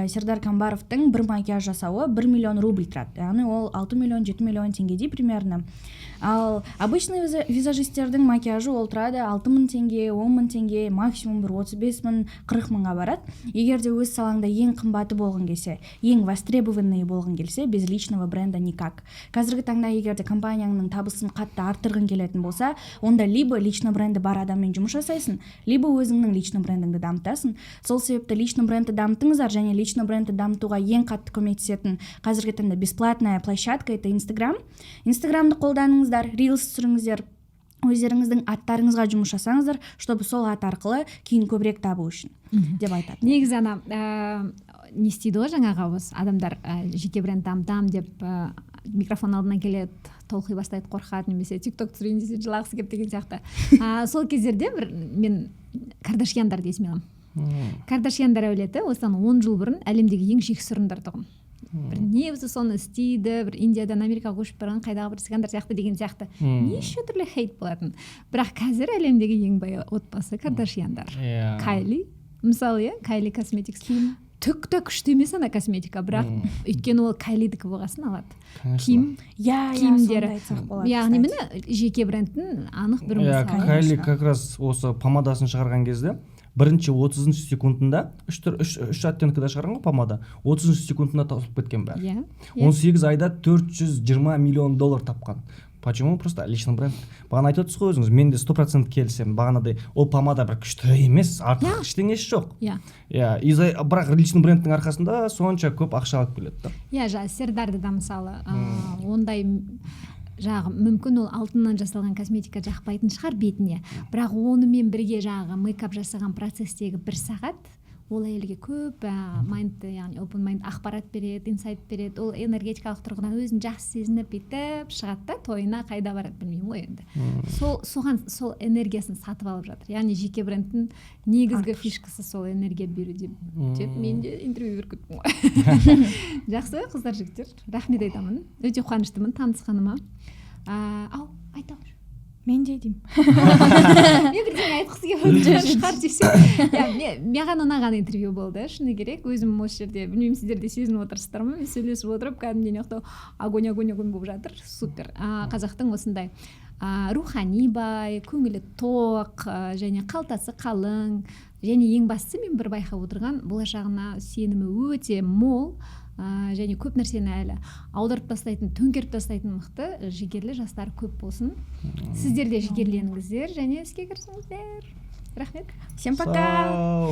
Сердар Камбаровтың бір макияж жасауы 1 миллион рубль тұрады, яғни ол 6 миллион, 7 миллион теңгедей примерно. Ал обычный визажистердің макияжы ол тұрады 6 мың теңге, 10 мың теңге, максимум бір 35 мың, 40 мыңға барады. Егер де өз салаңда ең қымбаты болғың келсе, ең востребованный болғың келсе, без личного бренда никак. Қазіргі таңда егер де компанияңның табысын қатты арттырғың келетін болса, онда либо личный бренді бар адаммен жұмыс жасайсың, либо өзіңнің личный брендіңді дамытасың. Сол себепті личный брендті дамытыңыздар. Және личный брендті дамытуға ең қатты көмектесетін қазіргі таңда бесплатная площадка — это Инстаграм. Инстаграмды қолданыңыздар, рилс түсіріңіздер, өздеріңіздің аттарыңызға жұмыс жасаңыздар, чтобы сол ат арқылы кейін көбірек табу үшін деп айтады. Негізі ана не істейді ғой, жаңағы осы адамдар жеке бренд дамытамын деп микрофон алдына келеді, толқи бастайды, қорқады немесе Тик Ток түсірейін десе, жылағысы келіп деген сияқты. Сол кездерде бір мен Кардашьяндарды есіме аламын. Кардашьяндар әулеті осыдан 10 жыл бұрын әлемдегі ең жексұрындар тұғын, бір не болса соны істейді, бір Индиядан Америкаға көшіп барған қайдағы бір цыгандар сияқты деген сияқты, неше түрлі хейт болатын. Бірақ қазір әлемдегі ең бай отбасы Кардашьяндар. Кайли мысалы, иә, Кайли Косметикс түк те күшті емес ана косметика, бірақ өйткені ол Кайлидікі болғасын алады. Киім, Иә, киімдері. сонда айтсақ болады, Яғни кстати. міне, жеке брендтің анық бір мысалы. Кайли как раз осы помадасын шығарған кезде бірінші 30-секундында үш түр, үш оттенкіде шығарған ғой помада, 30-секундында таусылып кеткен бәрі. 18 айда 420 миллион доллар тапқан. Почему? Просто личный бренд. Бағана айтып отырсыз ғой өзіңіз, мен де 100% келісемін. Бағанағыдай ол помада бір күшті емес, артық ештеңесі жоқ. Иә, бірақ личный брендтің арқасында сонша көп ақша алып келеді да. Иә, жаңа Сердарды да мысалы, ондай жаңағы мүмкін ол алтыннан жасалған косметика жақпайтын шығар бетіне, бірақ онымен бірге жаңағы мейкап жасаған процесстегі бір сағат Ол әйелге көп mind, яғни open mind ақпарат береді, инсайт береді. Ол энергетикалық тұрғыдан өзін жақсы сезініп, бүйтіп шығады да, тойына қайда барады, білмеймін ғой енді. Сол соған сол энергиясын сатып алып жатыр. Яғни жеке брендтің негізгі фишкасы сол энергия беру деп мен де интервью беріп кеттім ғой. Жақсы, қыздар, жігіттер, рахмет айтамын, өте қуаныштымын танысқаныма. Ау, айта ғой. Мен де деймін. Мен бірдеңе айтқысы келіп отырған шығар десем. Иә, маған ұнаған интервью болды, шыны керек. Өзім осы жерде, білмеймін, сіздер де сезініп отырсыздар ма, мен сөйлесіп отырып, кәдімгідей мына жақта огонь, огонь, огонь болып жатыр. Супер. Қазақтың осындай рухани бай, көңілі тоқ және қалтасы қалың, және ең бастысы, мен бір байқап отырған, болашағына сенімі өте мол және көп нәрсені әлі аударып тастайтын, төңкеріп тастайтын мықты, жігерлі жастар көп болсын. Сіздер де жігерленіңіздер және іске кірісіңіздер. Рахмет. Всем пока. Сау.